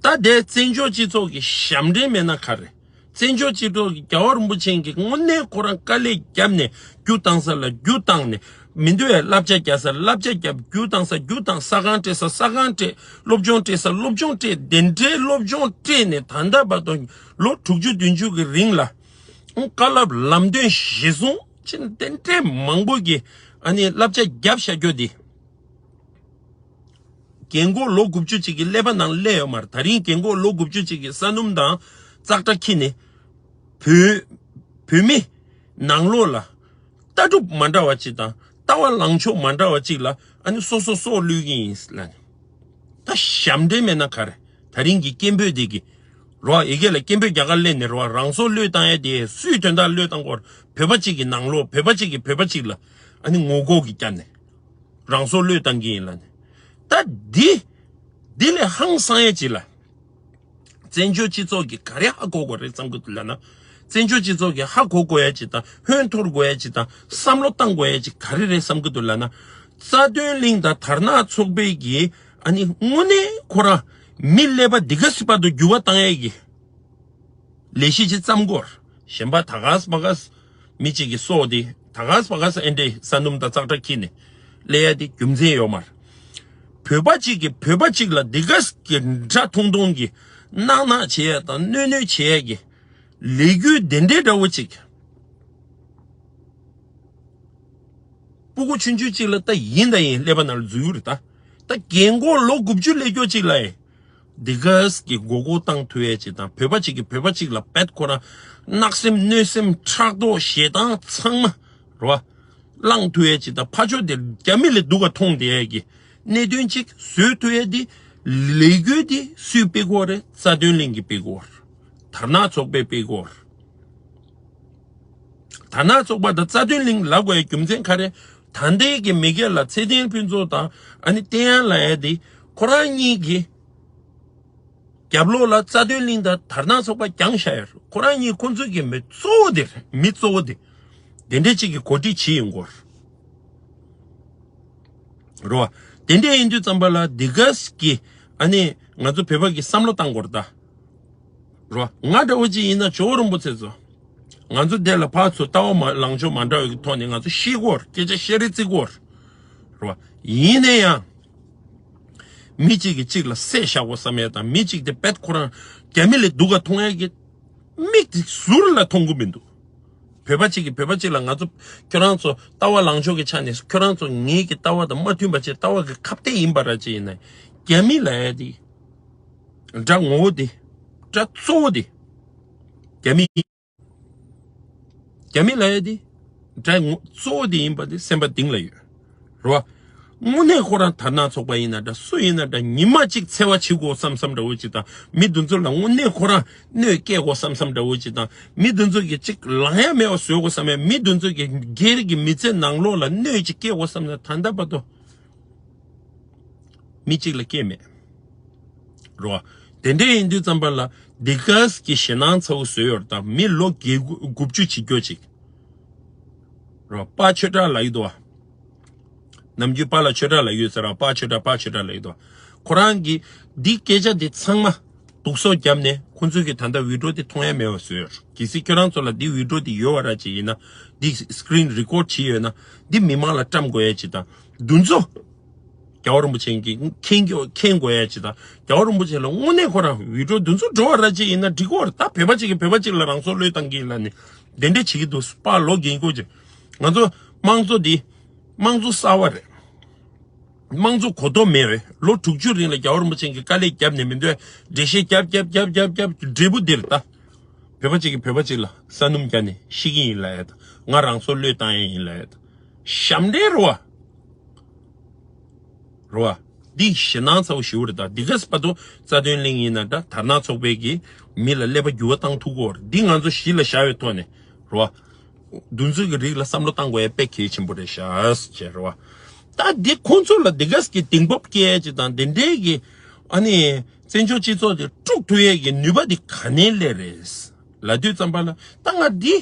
རེད། ད་དེ་བཙན་བྱོལ་སྤྱི་ཚོགས་ཀྱི་ཞབས་འདྲེན་མེད་ན་ག་རེ། བཙན་བྱོལ་སྤྱི་ཚོགས་ཀྱི་རྒྱལ་བ་རིན་པོ་ཆེ་གིས་དངོས་གནས་ཁོ་རང་དཀའ་ལས་བརྒྱབ་ནས་རྒྱུ་བཏང་ས་ལ་རྒྱུ་བཏང་ནས། མི་འདུག་ཡ་བསླབ་བྱ་རྒྱག་ས་བསླབ་བྱ་རྒྱབ། རྒྱུ་བཏང་ས་རྒྱུ་བཏང་། ས་ཁང་སྤྲད་ས་ས་ཁང་སྤྲད། སློབ་སྦྱོང་སྤྲད་ས་སློབ་སྦྱོང་སྤྲད། དེ་འདྲའི་སློབ་སྦྱོང་སྤྲད་ནས་ད་ལྟ་བར་དུ་ལོ་དྲུག་ཅུ་བདུན་ཅུ་གི་རིང་ལ་བཀའ་སློབ་ལམ་སྟོན་གཞི་བཟུང་ཅན་དེ་འདྲའི་མང་པོ་གི་ཨ་ནི་བསླབ་བྱ་རྒྱབ་བཞག་རྒྱུ་དེ། རྒན་གོག་ལོ་དགུ་བཅུ་ཅིག་གི་ཀླད་པ་ནང་སླེབས་ཡོད་མ་རེད། ད་རིང་རྒན་གོག་ལོ་དགུ་བཅུ་ཅིག་གིས་ས་སྣུམ་དང་ ཙག་སྒྲ་འཁྱེར་ནས་བོད་བོད་མི་ནང་ལོགས་ལ་ལྟ་གྲུབ་མ་འདྲ་བ་ཅིག་དང་ལྟ་བ་ལངས་ཕྱོགས་མ་འདྲ་བ་ཅིག་ལ་ཨ་ནི་སོ་སོ་སྲོག་བླུ་གི་ཡིན་ལབ་ནས། ད་ཞབས་འདྲེན་མེད་ན་ག་རེ། ད་རིང་གི་སྐད་འབོད་དེ་གི་རོ། ཡི་གེ་ལ་སྐད་འབོད་རྒྱ་གར་སླེབས་ནས་རོ། རང་སྲོག་བློས་བཏང་ཡ་དེ་སུའི་དོན་དག་བློས་བཏང་དགོས། བོད་པ་གཅིག་གི་ནང་ལོགས་བོད་པ་གཅིག་གི་བོད་པ་གཅིག་ལ་ཨ་ནི་ངོ་ལྐོག་གི་བསྐྱལ་ནས་རང་སྲོག་བློས་བཏང་གི་ཡིན་ལབ་ནས། ད་འདི་འདི་ལས་ཧང་སང་ཡ་ཅིག་ལ། བཙན་བྱོལ་སྤྱི་ཚོགས་ཀྱིས་ག་རེ་ཧ་གོ་དགོས་རེད་བསམ་གྱི་འདུག་ལབ་ན། བཙན་བྱོལ་སྤྱི་ཚོགས་ཀྱིས་ཧ་གོ་དགོས་ཡ་ཅིག་དང་ཧོན་འཐོར་དགོས་ཡ་ཅིག་དང་བསམ་བློ་བཏང་དགོས་ཡ་ཅིག་ག་རེ་རེད་བསམ་གྱི་འདུག་ལབ་ན། རྩ་དོན་གླིང་དང་དར་ནག་ཚོགས་པའི་གི་ཨ་ནི་དངོས་གནས་ཁོ་རང་མི་ཀླད་པ་འདི་ག་སི་པ་དུ་འགྱུར་བ་བཏང་ཡ་གི་ལས་གཞི་ཅིག་བརྩམ་དགོས། གཞན་པ་ད་ག་སི་པ་ག་སི་མི་གཅིག་གི་སྲོག་དེ་ད་ག་སི་པ་ག་སི་ཨེ་འདྲས་ས་སྣུམ་དང་ཙག་སྒྲ་འཁྱེར་ནས་ཀླད་ཡ་དེ་རྒྱུ་མཚན་ཡོད་མ་རེད། བོད་པ་གཅིག་གིས་བོད་པ་གཅིག་ལ་འདི་ག་སི་གི་འདྲ་ཐུང་ཐུང་གི་གནག་གནག་བྱེད་ཡ་དང་གནོད་གནོད་བྱེད་ཡ་གི་ལས་འགུལ་དེ་འདྲའི་འདྲ་བོ་ཅིག་སྤུ་གུ་ཆུང་ཆུང་གཅིག་ལ་ད་ཡིན་ད་ཡིན་ཀླད་པ་ནང་ལ་འཛུལ་ཡོད་རེད་ད། ད་རྒན་གོག་ལོ་དགུ་བཅུ་སླེབས་ཀྱོག་གཅིག་ལ་ཡིན། འདི་ག་སི་གི་མགོ་སྐོར་བཏང་ཐུབ་ཡས་ཅིག་དང་བོད་པ་གཅིག་གིས་བོད་པ་གཅིག་ལ་བེད་ཁོ་རང་གནག་སེམས་གནོད་སེམས་ཕྲག་དོག་ཞེ་སྡང་ཚང་མ་རོ། བླངས་ཐུབ་ཡས་ཅིག་དང་ཕར་ཕྱོགས་དེ་རྒྱ་མི་ལས་སྡུག་ག་མཐོང་བསྡད་ཡས་ཀྱི་གནད་དོན་ཅིག་བཟོས་ཐུབ་ཡས་དེ་ལས་འགུལ་དེ་སུས་སྤེལ་དགོས་རེད། རྩ་དོན་གླིང་གིས་སྤེལ་དགོས་རེད། དར་ནག་ཚོགས་པས་སྤེལ་དགོས་རེད། དར་ནག་ཚོགས་པ་དང་རྩ་དོན་གླིང་ལབ་དགོས་ཡ་རྒྱུ་མཚན་ག་རེ། ད་ལྟའི་གི་མི་སྒེར་ལ་ཚེ་བརྟན་ཕུན་ཚོགས་དང་ཨ་ནི་བསྟན་དབྱངས་ལགས་ཡ་དེ་ཁོ་རང་གཉིས་ཀྱི་རྒྱབ་ལོགས་ལ་རྩ་དོན་གླིང་དང་དར་ནག་ཚོགས་པ་རྒྱང་བཞག་ཡོད་རེད། ཁོ་རང་གཉིས་ཁོ་ཚོའི་གི་མི་གཙོ་བོ་དེ་རེད། མི་གཙོ་བོ་དེ་དེ་འདྲས་གཅིག་གི་གོ་སྒྲིག་བྱེད་ཡོང་གི་ཡོད་རེད། རོ། དེ་འདྲས་ཡིན་དུས་ཙམ་པ་ལ་འདི་ག་སི་གི་ཨ་ནི་ང་ཚོ་བོད་པ་གི་བསམ་བློ་བཏང་དགོས་རེད་ད། རོ། ང་འདྲ་བོ་ཅིག་ཡིན་ན་ཇོ་བོ་རིན་པོ་ཆེ་ཚོ། ང་ཚོ་འདི་ལ་ཕར་ཚུར་ལྟ་བ་མ་ལངས་ཕྱོགས་མ་འདྲ་བའི་ཐོག་ནས་ང་ཚོ་ཤི་གོ་ར། སྐད་ཆ་བཤད་རེས་བརྩི་གོ་ར། རོ། ཡིན་ན་ཡང་། མི་གཅིག་གིས་གཅིག་ལ་བསད་བཞག་གོ་བསམ་ཡས་དང་མི་གཅིག་དེ་བེད་ཁོ་རང་རྒྱ་མི་ལས་སྡུག་ག་མཐོང་ཡས་ཀྱི་མིག་དེ་ཟུར་ལ་མཐོང་གི་མི་འདུག་བོད་པ་གཅིག་གིས་བོད་པ་གཅིག་ལ་ང་ཚོ་ཁྱོད་རང་ཚོ་ལྟ་བ་ལངས་ཕྱོགས་ཀྱི་ཆ་ནས་ཁྱོད་རང་ཚོ་ངེད་ཀྱི་ལྟ་བ་དང་མ་མཐུན་པ་བྱས་ལྟ་བ་གི་ཁ་གཏད་ཡིན་པ་ར་ཅིག་ཡིན་ན་རྒྱ་མི་ལ་ཡ་དེ། དགྲ་ངོ་བོ་དེ། དགྲ་གཙོ་བོ་དེ། རྒྱ་མི། རྒྱ་མི་ལབ་ཡ་དེ། དགྲ་ངོ་གཙོ་བོ་དེ་ཡིན་པ་དེ་སེམས་པ་གཏིང་ལ་ཡོད། རེད་བ། དངོས་གནས་ཁོ་རང་དར་ནག་ཚོགས་པ་ཡིན་ན་འདྲ་སུ་ཡིན་ན་འདྲ་ཉི་མ་གཅིག་འཚེ་བ་བྱེད་དགོས་བསམ་བསམ་འདྲ་བོ་ཅིག་དང་མི་དེ་ཚོ་ལ་དངོས་གནས་ཁོ་རང་གནོད་སྐྱེལ་དགོས་བསམ་བསམ་འདྲ་བོ་ཅིག་དང་མི་དེ་ཚོ་གི་གཅིག་ལང་ཡ་མེད་པ་བཟོ་དགོས་བསམ་ཡ་མི་དེ་ཚོ་གི་སྒེར་གྱི་མི་ཚེ་ནང་ལོགས་ལ་གནོད་ཅིག་སྐྱེལ་དགོས་བསམ་ན་ད་ལྟ་བར་དུ། མི་གཅིག་ལ་སྐྱེས་མེད། རོ། དེ་འདྲ་ཡིན་དུས་ཙམ་པ་ལ་འདི་ག་གི་ཞེད་སྣང་ཚ་བོ་བཟོས་ཡོད་རེད་ད་མི་ལོ་བརྒྱད་དགུ་དགུ་བཅུ་བྱེད་རྒྱུ་ཅིག་རོ། པ་ཆོས་གྲགས་ལ་ཡོད་དོ། ནམ་རྒྱུན་པ་ལ་ཆོས་གྲགས་ལ་ཡོད་ཟེར་ར་པ་ཆོས་གྲགས་པ་ཆོས་གྲགས་ལ་ཡོད་དོ། ཁོ་རང་གིས་འདི་སྐད་ཆ་འདི་ཚང་མ་སྡུག་སོ་བརྒྱབ་ནས་ཁོ་ཚོས་ཀྱི་ད་ལྟ་བི་ཌིའོ་འདི་མཐོང་ཡ་མེད་པ་བཟོས་ཡོད་རེད། གལ་སྲིད་ཁྱོད་རང་ཚོ་ལ་འདི་བི་ཌིའོ་འདི་ཡོད་པ་ར་ཅིག་ཡིན་ན་འདི་སི་ཀི་རིན་རི་ཀོཌ་བྱས་ཡོད་ན་འདི་མི་མང་ལ་བཀྲམ་དགོས་ཡ་ཅིག་དང་འདུ་འཛོམས། རྒྱལ་བ་རིན་པོ་ཆེ་གིས་མཁྱེན་རྒྱུ་མཁྱེན་དགོས་ཡ་ཅིག་དང་རྒྱལ་བ་རིན་པོ་ཆེ་ལ་དངོས་གནས་ཁོ་རང་བི་ཌིའོ་འདི་ཚོ་འགྲོ་བ་ར་ཅིག་ཡིན་ན་འགྲིག་གི་རེད་ད། བོད་པ་གཅིག་གིས་བོད་པ་གཅིག་ལ་རང་སྲོག་བློས་བཏང་གི་ཡིན་ལབ་ནས་དེ་འདྲ་བྱེད་ཀྱི་འདུག་པ་ལོ་རྒན་ཀོ་ཅིག་ང་ཚོ་དམངས་གཙོ་འདི་དམངས་གཙོ་གསར་བ་རེད། དམངས་གཙོ་གོ་རྟོགས་མེད་པས་ལོ་དྲུག་ཅུ་རིང་ལ་རྒྱལ་བ་རིན་པོ་ཆེ་གིས་དཀའ་ལས་བརྒྱབ་ནས་མི་འདོད་འགྲེལ་བཤད་རྒྱབ་རྒྱབ་རྒྱབ་རྒྱབ་རྒྱབ་འབྲས་བུ་འདིར་ལྟ། བོད་པ་གཅིག་གིས་བོད་པ་གཅིག་ལ་ས་སྣུམ་བརྒྱབ་ནས་ཤི་གི་ཡིན་ལབ་ཡ་དང་ང་རང་སྲོག་བློས་བཏང་ཡ་ཡིན་ལབ་ཡ་དང་ཞབས་འདྲེན་རེད་བ། རེད་བ། འདི་ཞེད་སྣང་ཚ་བོ་ཞེ་པོ་རེད་ད། འདི་ག་སི་བར་དུ་རྩ་དོན་གླིང་ཡིན་ན་འདྲ་དར་ནག་ཚོགས་པའི་གིས་མི་ལ་ཀླད་པ་འགྱུར་བ་བཏང་ཐུབ་ཀྱི་ཡོད་རེད། འདི་ང་ཚོ་གཞི་ལ་བཞག་པའི་ཐོག་ནས་རེད་བ། འདུ་འཛོམས་ཀྱི་རིགས་ལ་བསམ་བློ་བཏང་དགོས་ཡ་དཔེ་གལ་ཆེན་པོ་རེད་ཤག་ཅེས་རེད་བ། ད་འདི་ཁོང་ཚོ་ལ་འདི་ག་ཟེ་གི་གདེང་སྤོབས་སྐྱེ་ཡ་ཅིག་དང་དེ་འདྲའི་གི་ཨ་ནི་བཙན་བྱོལ་སྤྱི་ཚོགས་དེ་དཀྲུག་ཐུབ་ཡ་གི་ནུས་པ་འདི་ག་ནས་སླེབས་རེད་ལབ་དུས་ཙམ་པ་ལ་ད་ང་འདི་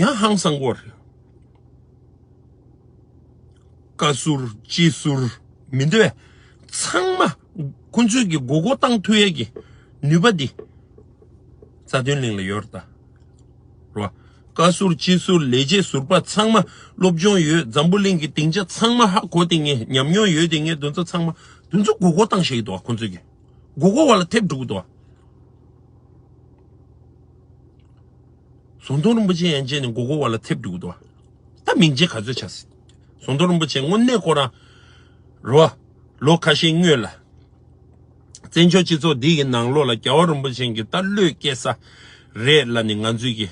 ཡང་ཧང་སང་གོ་རེད། བཀའ་ཟུར་སྤྱི་ཟུར་མི་འདུག་བས། ཚང་མ་ཁོ་ཚོས་ཀྱི་མགོ་སྐོར་བཏང་ཐུབ་ཡས་ཀྱི་ནུས་པ་འདི་རྩ་དོན་གླིང་ལ་ཡོད་རེད་ད། རོ། བཀའ་ཟུར་སྤྱི་ཟུར་ལས་བྱེད་ཟུར་པ་ཚང་མ་སློབ་སྦྱོང་ཡོད། འཛམ་བུ་གླིང་གི་སྡིངས་ཆ་ཚང་མ་ཧ་གོ་དེ་ངས་ཉམས་མྱོང་ཡོད་དེ་ངས་དེ་ཚོ་ཚང་མ་དེ་ཚོ་མགོ་སྐོར་བཏང་ཤེས་ཀྱི་འདུག་བ། ཁོ་ཚོས་ཀྱི་མགོ་སྐོར་བ་ལ་ཐེབས་འགྲོ་གི་འདུག་བ། ཟམ་གདོང་རིན་པོ་ཆེ་ཡན་ཆད་ནས་མགོ་སྐོར་བ་ལ་ཐེབས་འགྲོ་གི་འདུག་བ། ད་མིང་ཆེ་ག་ཚོད་ཆགས་སྲིད། ཟམ་གདོང་རིན་པོ་ཆེ་དངོས་གནས་ཁོ་རང་རོ། ལོ་ཁ་ཤས་སྔོན་ལ་ བཙན་བྱོལ་སྤྱི་ཚོགས་འདི་གི་ནང་ལོགས་ལ་རྒྱལ་བ་རིན་པོ་ཆེ་གི་ད་བློས་སྐྱེ་ས་རེད་ལབ་ནས་ང་ཚོས་ཀྱི་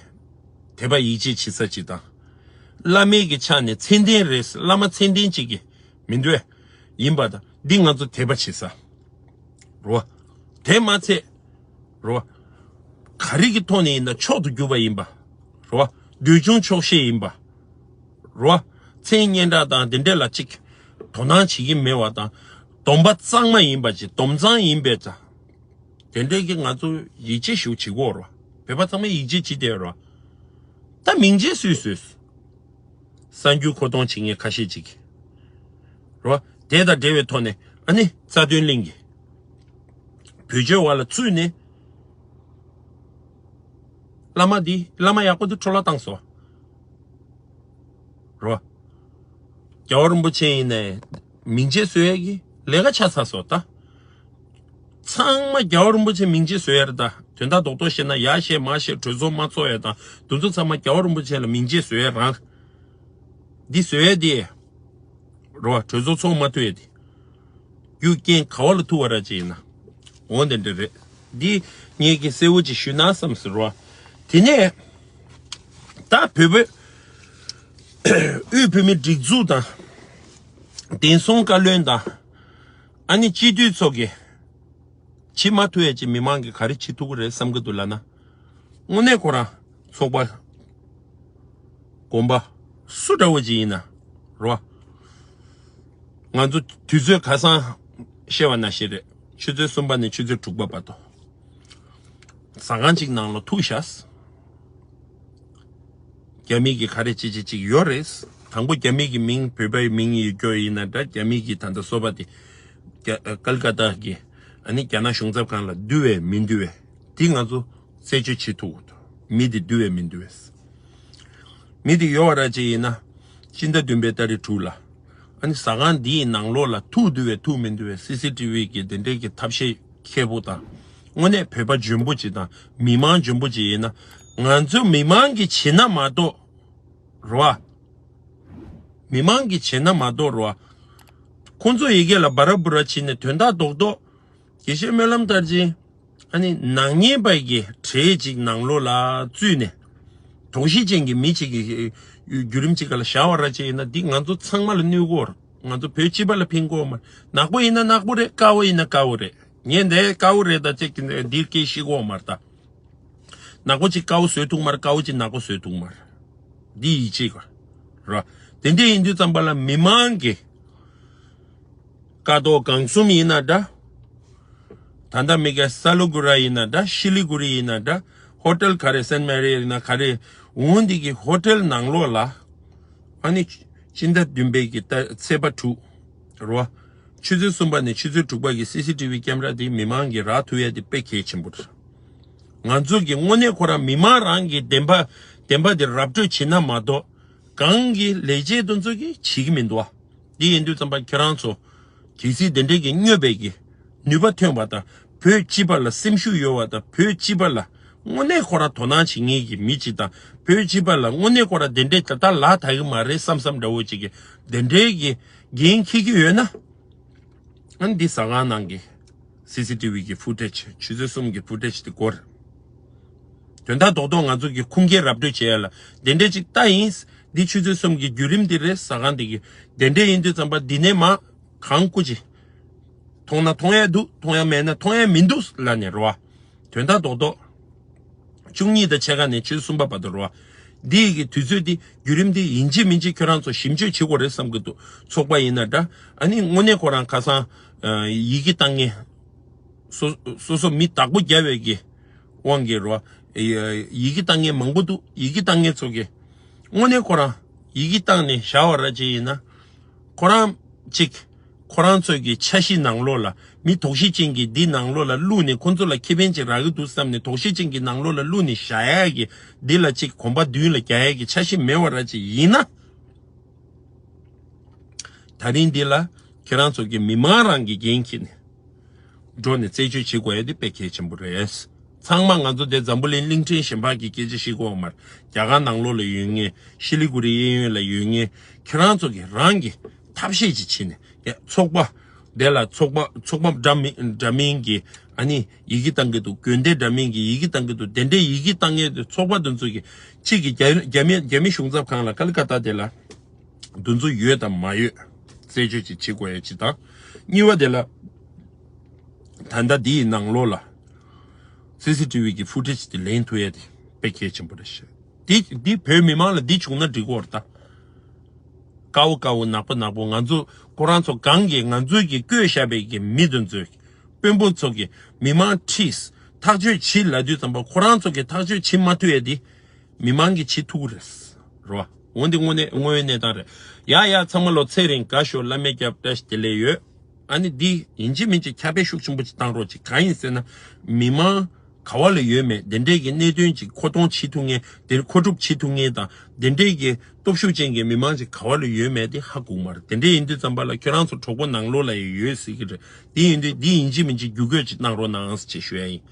དད་པ་ཡིད་ཆེས་བྱེད་ས་ཅིག་དང་། བླ་མའི་གི་ཆ་ནས་མཚན་ལྡན་རེད། བླ་མ་མཚན་ལྡན་ཅིག་གི་མི་འདོད་ཡིན་པ་དང་། འདི་ང་ཚོ་དད་པ་བྱེད་ས་རེད་བ། དེ་མ་ཚད་རེད་བ། ག་རེ་གི་ཐོག་ནས་ཡིན་ན་མཆོག་ཏུ་གྱུར་པ་ཡིན་པ་རེད་བ། འདོད་ཆུང་ཆོག་ཤེས་ཡིན་པ་རེད་བ། མཚན་སྙན་གྲགས་དང་དེ་འདྲས་ལ་ཅིག་དོ་སྣང་བྱེད་ཀྱི་མེད་པ་དང་། སྡོམ་པ་གཙང་མ་ཡིན་པ་ཅིག་སྡོམ་གཙང་ཡིན་པའི་ཙང་། དེ་འདྲས་ཀྱི་ང་ཚོ་ཡིད་ཆེས་ཞུ་བྱེད་དགོས་རེད་བ། བོད་པ་ཚང་མས་ཡིད་ཆེས་བྱེད་བསྡད་རེད་བ། ད་མིང་ཆེན་སུས་བཟོས། གསར་འགྱུར་མཁོ་གཏོང་བྱེད་མཁན་ཁ་ཤས་ཅིག་གིས་རེད་བ། དེ་དང་འབྲེལ་བའི་ཐོག་ནས་ཨ་ནི་རྩ་དོན་གླིང་གིས་བེད་སྤྱོད་བ་ལ་བཙུད་ནས། བླ་མ་འདི་བླ་མ་ཡག་པོ་འདི་འཕྲོ་བརླག་བཏང་སོང་། རེད་བ། རྒྱལ་བ་རིན་པོ་ཆེ་ཡིན་ནའི་མིང་ཆེན་བཟོ་ཡས་ཀྱི་ལས་ཀ་ཆགས་ཚར་སོང་ད། ཚང་མ་རྒྱལ་བ་རིན་པོ་ཆེ་མིང་ཆེན་བཟོ་ཡས་རེད་ད། དོན་དག་རྡོག་རྡོག་བཤད་ན་ཡར་བཤད་མར་བཤད་གྲོས་ཚོགས་མ་ཚོགས་ཡས་དང་། འདི་ཚོ་ཚང་མ་རྒྱལ་བ་རིན་པོ་ཆེ་ལ་མིང་ཆེན་བཟོ་ཡས་རང་། འདི་བཟོ་ཡས་འདི་རེད་བ། གྲོས་ཚོགས་ཚོགས་མ་ཐུབ་ཡས་འདི། རྒྱུ་རྐྱེན་ག་བ་ལ་ཐུག་པ་ར་ཅིག་ཡིན་ན། འོ་དེ་འདྲ་རེད། འདི་ངས་ཀྱི་གསལ་བོ་ཅིག་ཞུས་ན་བསམ་ཟེར་བ། དེ་ནས་ད་བོད་པའི་དབུས་བོད་མིའི་སྒྲིག་འཛུགས་དང་། བདེན་སྲུང་བཀའ་བློན་དང་། ཨ་ནི་སྤྱི་འཐུས་ཚོ་གི་བྱེད་མ་ཐུབ་ཡས་ཅིག་མི་མང་གིས་ག་རེ་བྱེད་ཐུབ་ཀྱི་རེད་བསམ་གྱི་འདུག་ལབ་ན། དངོས་གནས་ཁོ་རང་ཚོགས་པ་གོམ་པ་སུ་འདྲ་བོ་ཅིག་ཡིན་ན་རེད་བ། ང་ཚོ་དུས་ཚོད་ཁ་སང་བཤད་པ་ནང་བཞིན་རེད། ཆུ་ཚོད་གསུམ་པ་ནས་ཆུ་ཚོད་དྲུག་པ་བར་དུ་ཟ་ཁང་གཅིག་ནང་ལ་ཐུག་ཤག་རྒྱ་མི་གི་ག་རེ་ཅི་ཅི་ཅིག་ཡོད་རེད། དང་པོ་རྒྱ་མི་གི་མིང་བོད་པའི་མིང་ཡོད་རྒྱུ་ཡིན་ན་འདྲ། རྒྱ་མི་གི་ད་ལྟ་སོ་པ་དེ་རྒྱ་ཀལ་ཀ་ཏ་གི་ཨ་ནི་རྒྱ་ནག་གཞུང་ཚབ་ཁང་ལ་འདུལ་བས་མི་འདུལ་བས་དེ་ང་ཚོ་རྩད་གཅོད་བྱེད་ཐུབ་དགོས་འདུག་མི་དེ་འདུལ་བས་མི་འདུལ་བས། མི་དེ་ཡོད་པ་ར་ཅིག་ཡིན་ན་སྤྱི་ཟླ་བདུན་པའི་ཏ་རིག་དྲུག་ལ། ཨ་ནི་ཟ་ཁང་འདིའི་ནང་ལོགས་ལ་ཐུག་འདུལ་བས་ཐུག་མི་འདུལ་བས་སི་སི་ཊི་ཝི་གི་དེ་འདྲའི་གི་ཐབས་ཤེས་མཁས་པོ་དང་། དངོས་གནས་བོད་པ་འཇོན་པོ་ཅིག་དང་མི་མང་འཇོན་པོ་ཅིག་ཡིན་ན། ང་ཚོ་མི་མང་གིས་བྱེད་ན་མ་གཏོགས་རེད་བ། མི་མང་གིས་བྱེད་ན་མ་གཏོགས་རེད་བ། ཁོང་ཚོ་ཡི་གེ་ལ་སྦ་ར་འབུ་ར་བྱེད་ནས་དོན་དག་རྡོག་རྡོག་དགེ་བཤེས་སྨོན་ལམ་ལྟར་ཅིག་ཨ་ནི་ནག་ཉེས་པ་གི་གྲས་ཅིག་ནང་ལོགས་ལ་བཙུད་ནས། དོགས་གཞི་ཅན་གྱི་མི་ཅིག་གི་བརྒྱུད་རིམ་ཅིག་ག་ལ་བཞག་པ་ར་ཅིག་ཡིན་ན། འདི་ང་ཚོ་ཚང་མ་ལ་གནོད་གོ་ར། ང་ཚོ་བོད་སྤྱི་པ་ལ་ཕན་གོ་མ་ར། ནག་པོ་ཡིན་ན་ནག་པོ་རེད། དཀར་པོ་ཡིན་ན་དཀར་པོ་རེད། ངས་འདི་དཀར་པོ་རེད་ད་ཅིག་འདིར་སྐད་ཤི་གོ་མ་ར་ད། ནག་པོ་ཅིག་དཀར་པོ་བཟོས་ཐུབ་མ་ར། དཀར་པོ་ཅིག་ནག་པོ་བཟོས་ཐུབ་མ་ར། འདི་ཡིད་ཆེས་ག་ར། དེ་འདྲ་ཡིན་དུས་ཙམ་པ་ལ་མི་མང་གི་ཀ་རྡོ་སྒང་གསུམ་ཡིན་ན་འདྲ། ད་ལྟ་མི་ག་ས་ལུ་གུ་ར་ཡིན་ན་འདྲ། ཤི་ལི་གུ་རི་ཡིན་ན་འདྲ། ཧོ་ཊེལ་ག་རེ་སན་མེ་རི་ཡིན་ན་ག་རེ། འོང་འདི་གི་ཧོ་ཊེལ་ནང་ལོགས་ལ་ཨ་ནི་སྤྱི་ཟླ་བདུན་པའི་གི་ད་ཚེས་པ་དྲུག་རེད་བ། ཆུ་ཚོད་གསུམ་པ་ནས་ཆུ་ཚོད་དྲུག་པ་གི་སི་སི་ཊི་ཝི་ཀེམ་ར་དེ་མི་མང་གིས་རག་ཐུབ་ཡ་དེ་དཔེ་གལ་ཆེན་པོ་རེད། ང་ཚོ་གི་དངོས་གནས་ཁོ་རང་མི་མང་རང་གི་བདེན་པ་བདེན་པ་དེ་ར་སྤྲོད་བྱེད་ན་མ་གཏོགས་གང་གི་ལས་བྱེད་དེ་ཚོ་གིས་བྱེད་ཀྱི་མི་འདུག་བ། དེ་ཡིན་དུས་ཙམ་པ་ཁྱེད་རང་ཚོ་གལ་སྲིད་དེ་འདྲས་ཀྱི་སྨྱོས་པའི་གི་ནུས་པ་ཐོན་པ་དང་། བོད་སྤྱི་པ་ལ་སེམས་ཤུགས་ཡོད་པ་དང་། བོད་སྤྱི་པ་ལ་དངོས་གནས་ཁོ་རང་དོ་སྣང་བྱེད་མཁན་གྱི་མི་ཅིག་དང་། བོད་སྤྱི་པ་ལ་དངོས་གནས་ཁོ་རང་དེ་འདྲས་ད་ལྟ་ལག་ཐག་གི་མ་རེད་བསམ་བསམ་འདྲ་བོ་ཅིག་གི་དེ་འདྲས་ཀྱི་འགན་འཁྱེར་གྱི་ཡོད་ན། ཨ་ནི་འདི་ཟ་ཁང་ནང་གི་སི་སི་ཊི་ཝི་གི་ཕུ་ཊེཇ། ཆུ་ཚོད་གསུམ་གི་ཕུ་ཊེཇ་དེ་སྐོར། དོན་དག་རྡོག་རྡོག་ང་ཚོ་གི་ཁུངས་སྐྱེལ་ར་སྤྲོད་བྱེད་ཡ་ལ་དེ་འདྲས་ཅིག་ལྟ་ཡིན། འདི་ཆུ་ཚོད་གསུམ་གི་བརྒྱུད་རིམ་འདི་རེད། ཟ་ཁང་འདི་གི་དེ་འདྲས་ཡིན་དུས་ཙམ་པ་འདི་ནས་མ་གང་སྐུ་ཅི། མཐོང་ན་མཐོང་ཡ་འདུག་མཐོང་ཡ་མེད་ན་མཐོང་ཡ་མི་འདུག་ལབ་ནས་རེད་བ། དོན་དག་རྡོག་རྡོག་བཅུ་གཉིས་དང་ཕྱེད་ཀ་ནས་ཆུ་ཚོད་གསུམ་པ་བར་དུ་རེད་བ། འདི་ཡི་གི་དུས་ཚོད་འདི་བརྒྱུད་རིམ་འདི་ཡིན་གཅིག་མིན་གཅིག་ཁྱོད་རང་ཚོ་ཞིབ་འཇུག་བྱེད་དགོས་རེད་བསམ་གི་འདུག་ཚོགས་པ་ཡིན་ན་འདྲ། ཨ་ནི་དངོས་གནས་ཁོ་རང་ཁ་སང་ཡི་གེ་བཏང་མཁན་སོ་སོ་སོ་མི་བདག་པོ་རྒྱབ་པའི་གི་དབང་གིས་རེད་བ། ཡི་གེ་བཏང་མཁན་མང་པོ་འདུག་ཡི་གེ་བཏང་མཁན་ཚོ་གི་དངོས་གནས་ཁོ་རང་ཡི་གེ་བཏང་ནས་བཞག་པ་ར་ཅིག་ཡིན་ན། ཁོ་རང་གཅིག་ཁོ་རང་ཚོའི་གི་འཆར་གཞི་ནང་ལོགས་ལ་མི་དོགས་གཞི་ཅན་གྱི་འདི་ནང་ལོགས་ལ་བླུགས་ནས་ཁོ་ཚོ་ལ་ཁེ་ཕན་ཅིག་རག་གི་འདུག་བསམ་ནས་དོགས་གཞི་ཅན་གྱི་ནང་ལོགས་ལ་བླུགས་ནས་བཞག་ཡ་གི་འདི་ལ་གཅིག་གོམ་པ་མདུན་ལ་རྒྱག་ཡ་གི་འཆར་གཞི་མེད་པ་ར་ཅིག་ཡིན་ན། ད་རིང་འདི་ལ་ཁྱེད་རང་ཚོ་གི་མི་མང་རང་གི་འགན་འཁྱེར་ནས། འགྲོ་ནས་རྩད་གཅོད་བྱེད་དགོས་ཡ་དེ་དཔེ་གལ་ཆེན་པོ་རེད། ཚང་མ་ང་ཚོ་དེ་འཛམ་བུ་གླིང་གླིང་ཕྲན་གཞན་པ་གི་སྐད་ཆ་བཤད་ཀྱི་ཡོད་མ་རེད། རྒྱ་གར་ནང་ལོགས་ལ་ཡོད་མཁན། ཤི་ལི་གུ་རི་གཡས་གཡོན་ལ་ཡོད་མཁན། ཁྱེད་རང་ཚོ་གི་རང་གི་ཐབས་ཤེས་ཅིག་བྱས་ནས་ཡ་ཚོགས་པ་ དེ་ལ་ཚོགས་པ་ཚོགས་པ་འདྲ་མིན་འདྲ་མིན་གྱི་ཨ་ནི་ཡི་གེ་བཏང་གི་འདུག་དགོན་སྡེ་འདྲ་མིན་གྱི་ཡི་གེ་བཏང་གི་འདུག་དེ་འདྲའི་ཡི་གེ་བཏང་མཁན་དེ་ཚོགས་པ་དེ་ཚོ་གི་གཅིག་གི་རྒྱ་རྒྱ་མི་རྒྱ་མི་གཞུང་ཚབ་ཁང་ལ་ཀ་ལི་ཀ་ཏ་དེ་ལ་དེ་ཚོ་ཡོད་དང་མ་ཡོད་རྩད་གཅོད་ཅིག་བྱེད་དགོས་ཡ་ཅིག་དང་། གཉིས་པ་དེ་ལ་ད་ལྟ་འདི་ཡི་ནང་ལོགས་ལ་སི་སི་ཊི་ཝི་གི་ཕུ་ཊེ་ཇི་དེ་ལེན་ཐུབ་ཡ་དེ་དཔེ་གལ་ཆེན་པོ་རེད་ཤག་འདི་འདི་བོད་མི་མང་ལ་འདི་བྱུང་ན་འགྲིག་གི་རེད་ད། དཀར་པོ་དཀར་པོ་ནག་པོ་ནག་པོ་ང་ཚོ་ཁོ་རང་ཚོ་གང་གིས་ང་ཚོའི་གི་བསྐོས་བཞག་པའི་གི་མི་དེ་ཚོས་དཔོན་པོ་ཚོ་གི་མི་མང་ཁྲིད་ཐག་གཅོད་བྱེད་ལབ་དུས་ཙམ་པ་ཁོ་རང་ཚོ་གི་ཐག་གཅོད་བྱེད་མ་ཐུབ་ཡ་དེ་མི་མང་གིས་བྱེད་ཐུབ་ཀྱི་རེད། རེད་བ། འོན་ཏེ་དངོས་གནས་དངོས་ཡོད་གནས་སྟངས་རེད། ཡ་ཡ་ཚང་མ་ལོ་ཚེ་རིང་དགའ་ཤོག་བླ་མས་སྐྱབས་བཀྲ་ཤིས་བདེ་ལེགས་ཡོད། ཨ་ནི་འདི་ཡིན་གཅིག་མིན་གཅིག་ཁྱབ་སྤེལ་ཤུགས་ཆེན་པོ་ཅིག་བཏང་རོགས་གྱིས། གང་ཡིན་ཟེར་ན་མི་མང་ག་བ་ལ་ཡོད་མེད་དེ་འདྲས་ཀྱི་གནད་དོན་ཅིག་མཁོ་གཏོང་བྱེད་ཐུབ་མཁན་དེ་མཁོ་སྒྲུབ་བྱེད་ཐུབ་མཁན་དང་དེ་འདྲས་ཀྱི་སྟོབས་ཤུགས་ཅན་གྱི་མི་མང་ཅིག་ག་བ་ལ་ཡོད་མེད་དེ་ཧ་གོ་གི་མ་རེད། དེ་འདྲས་ཡིན་དུས་ཙམ་པ་ལ་ཁྱོད་རང་ཚོ་གྲོགས་པོ་ནང་ལོགས་ལ་ཡང་ཡོད་སྲིད་ཀྱི་རེད། དེ་ཡིན་དུས་འདི་ཡིན་གཅིག་མིན་གཅིག་བསྒྱུར་བཀོད་ཅིག་གནང་རོགས་གནང་ཞེས་ཞུ་ཡ་ཡིན།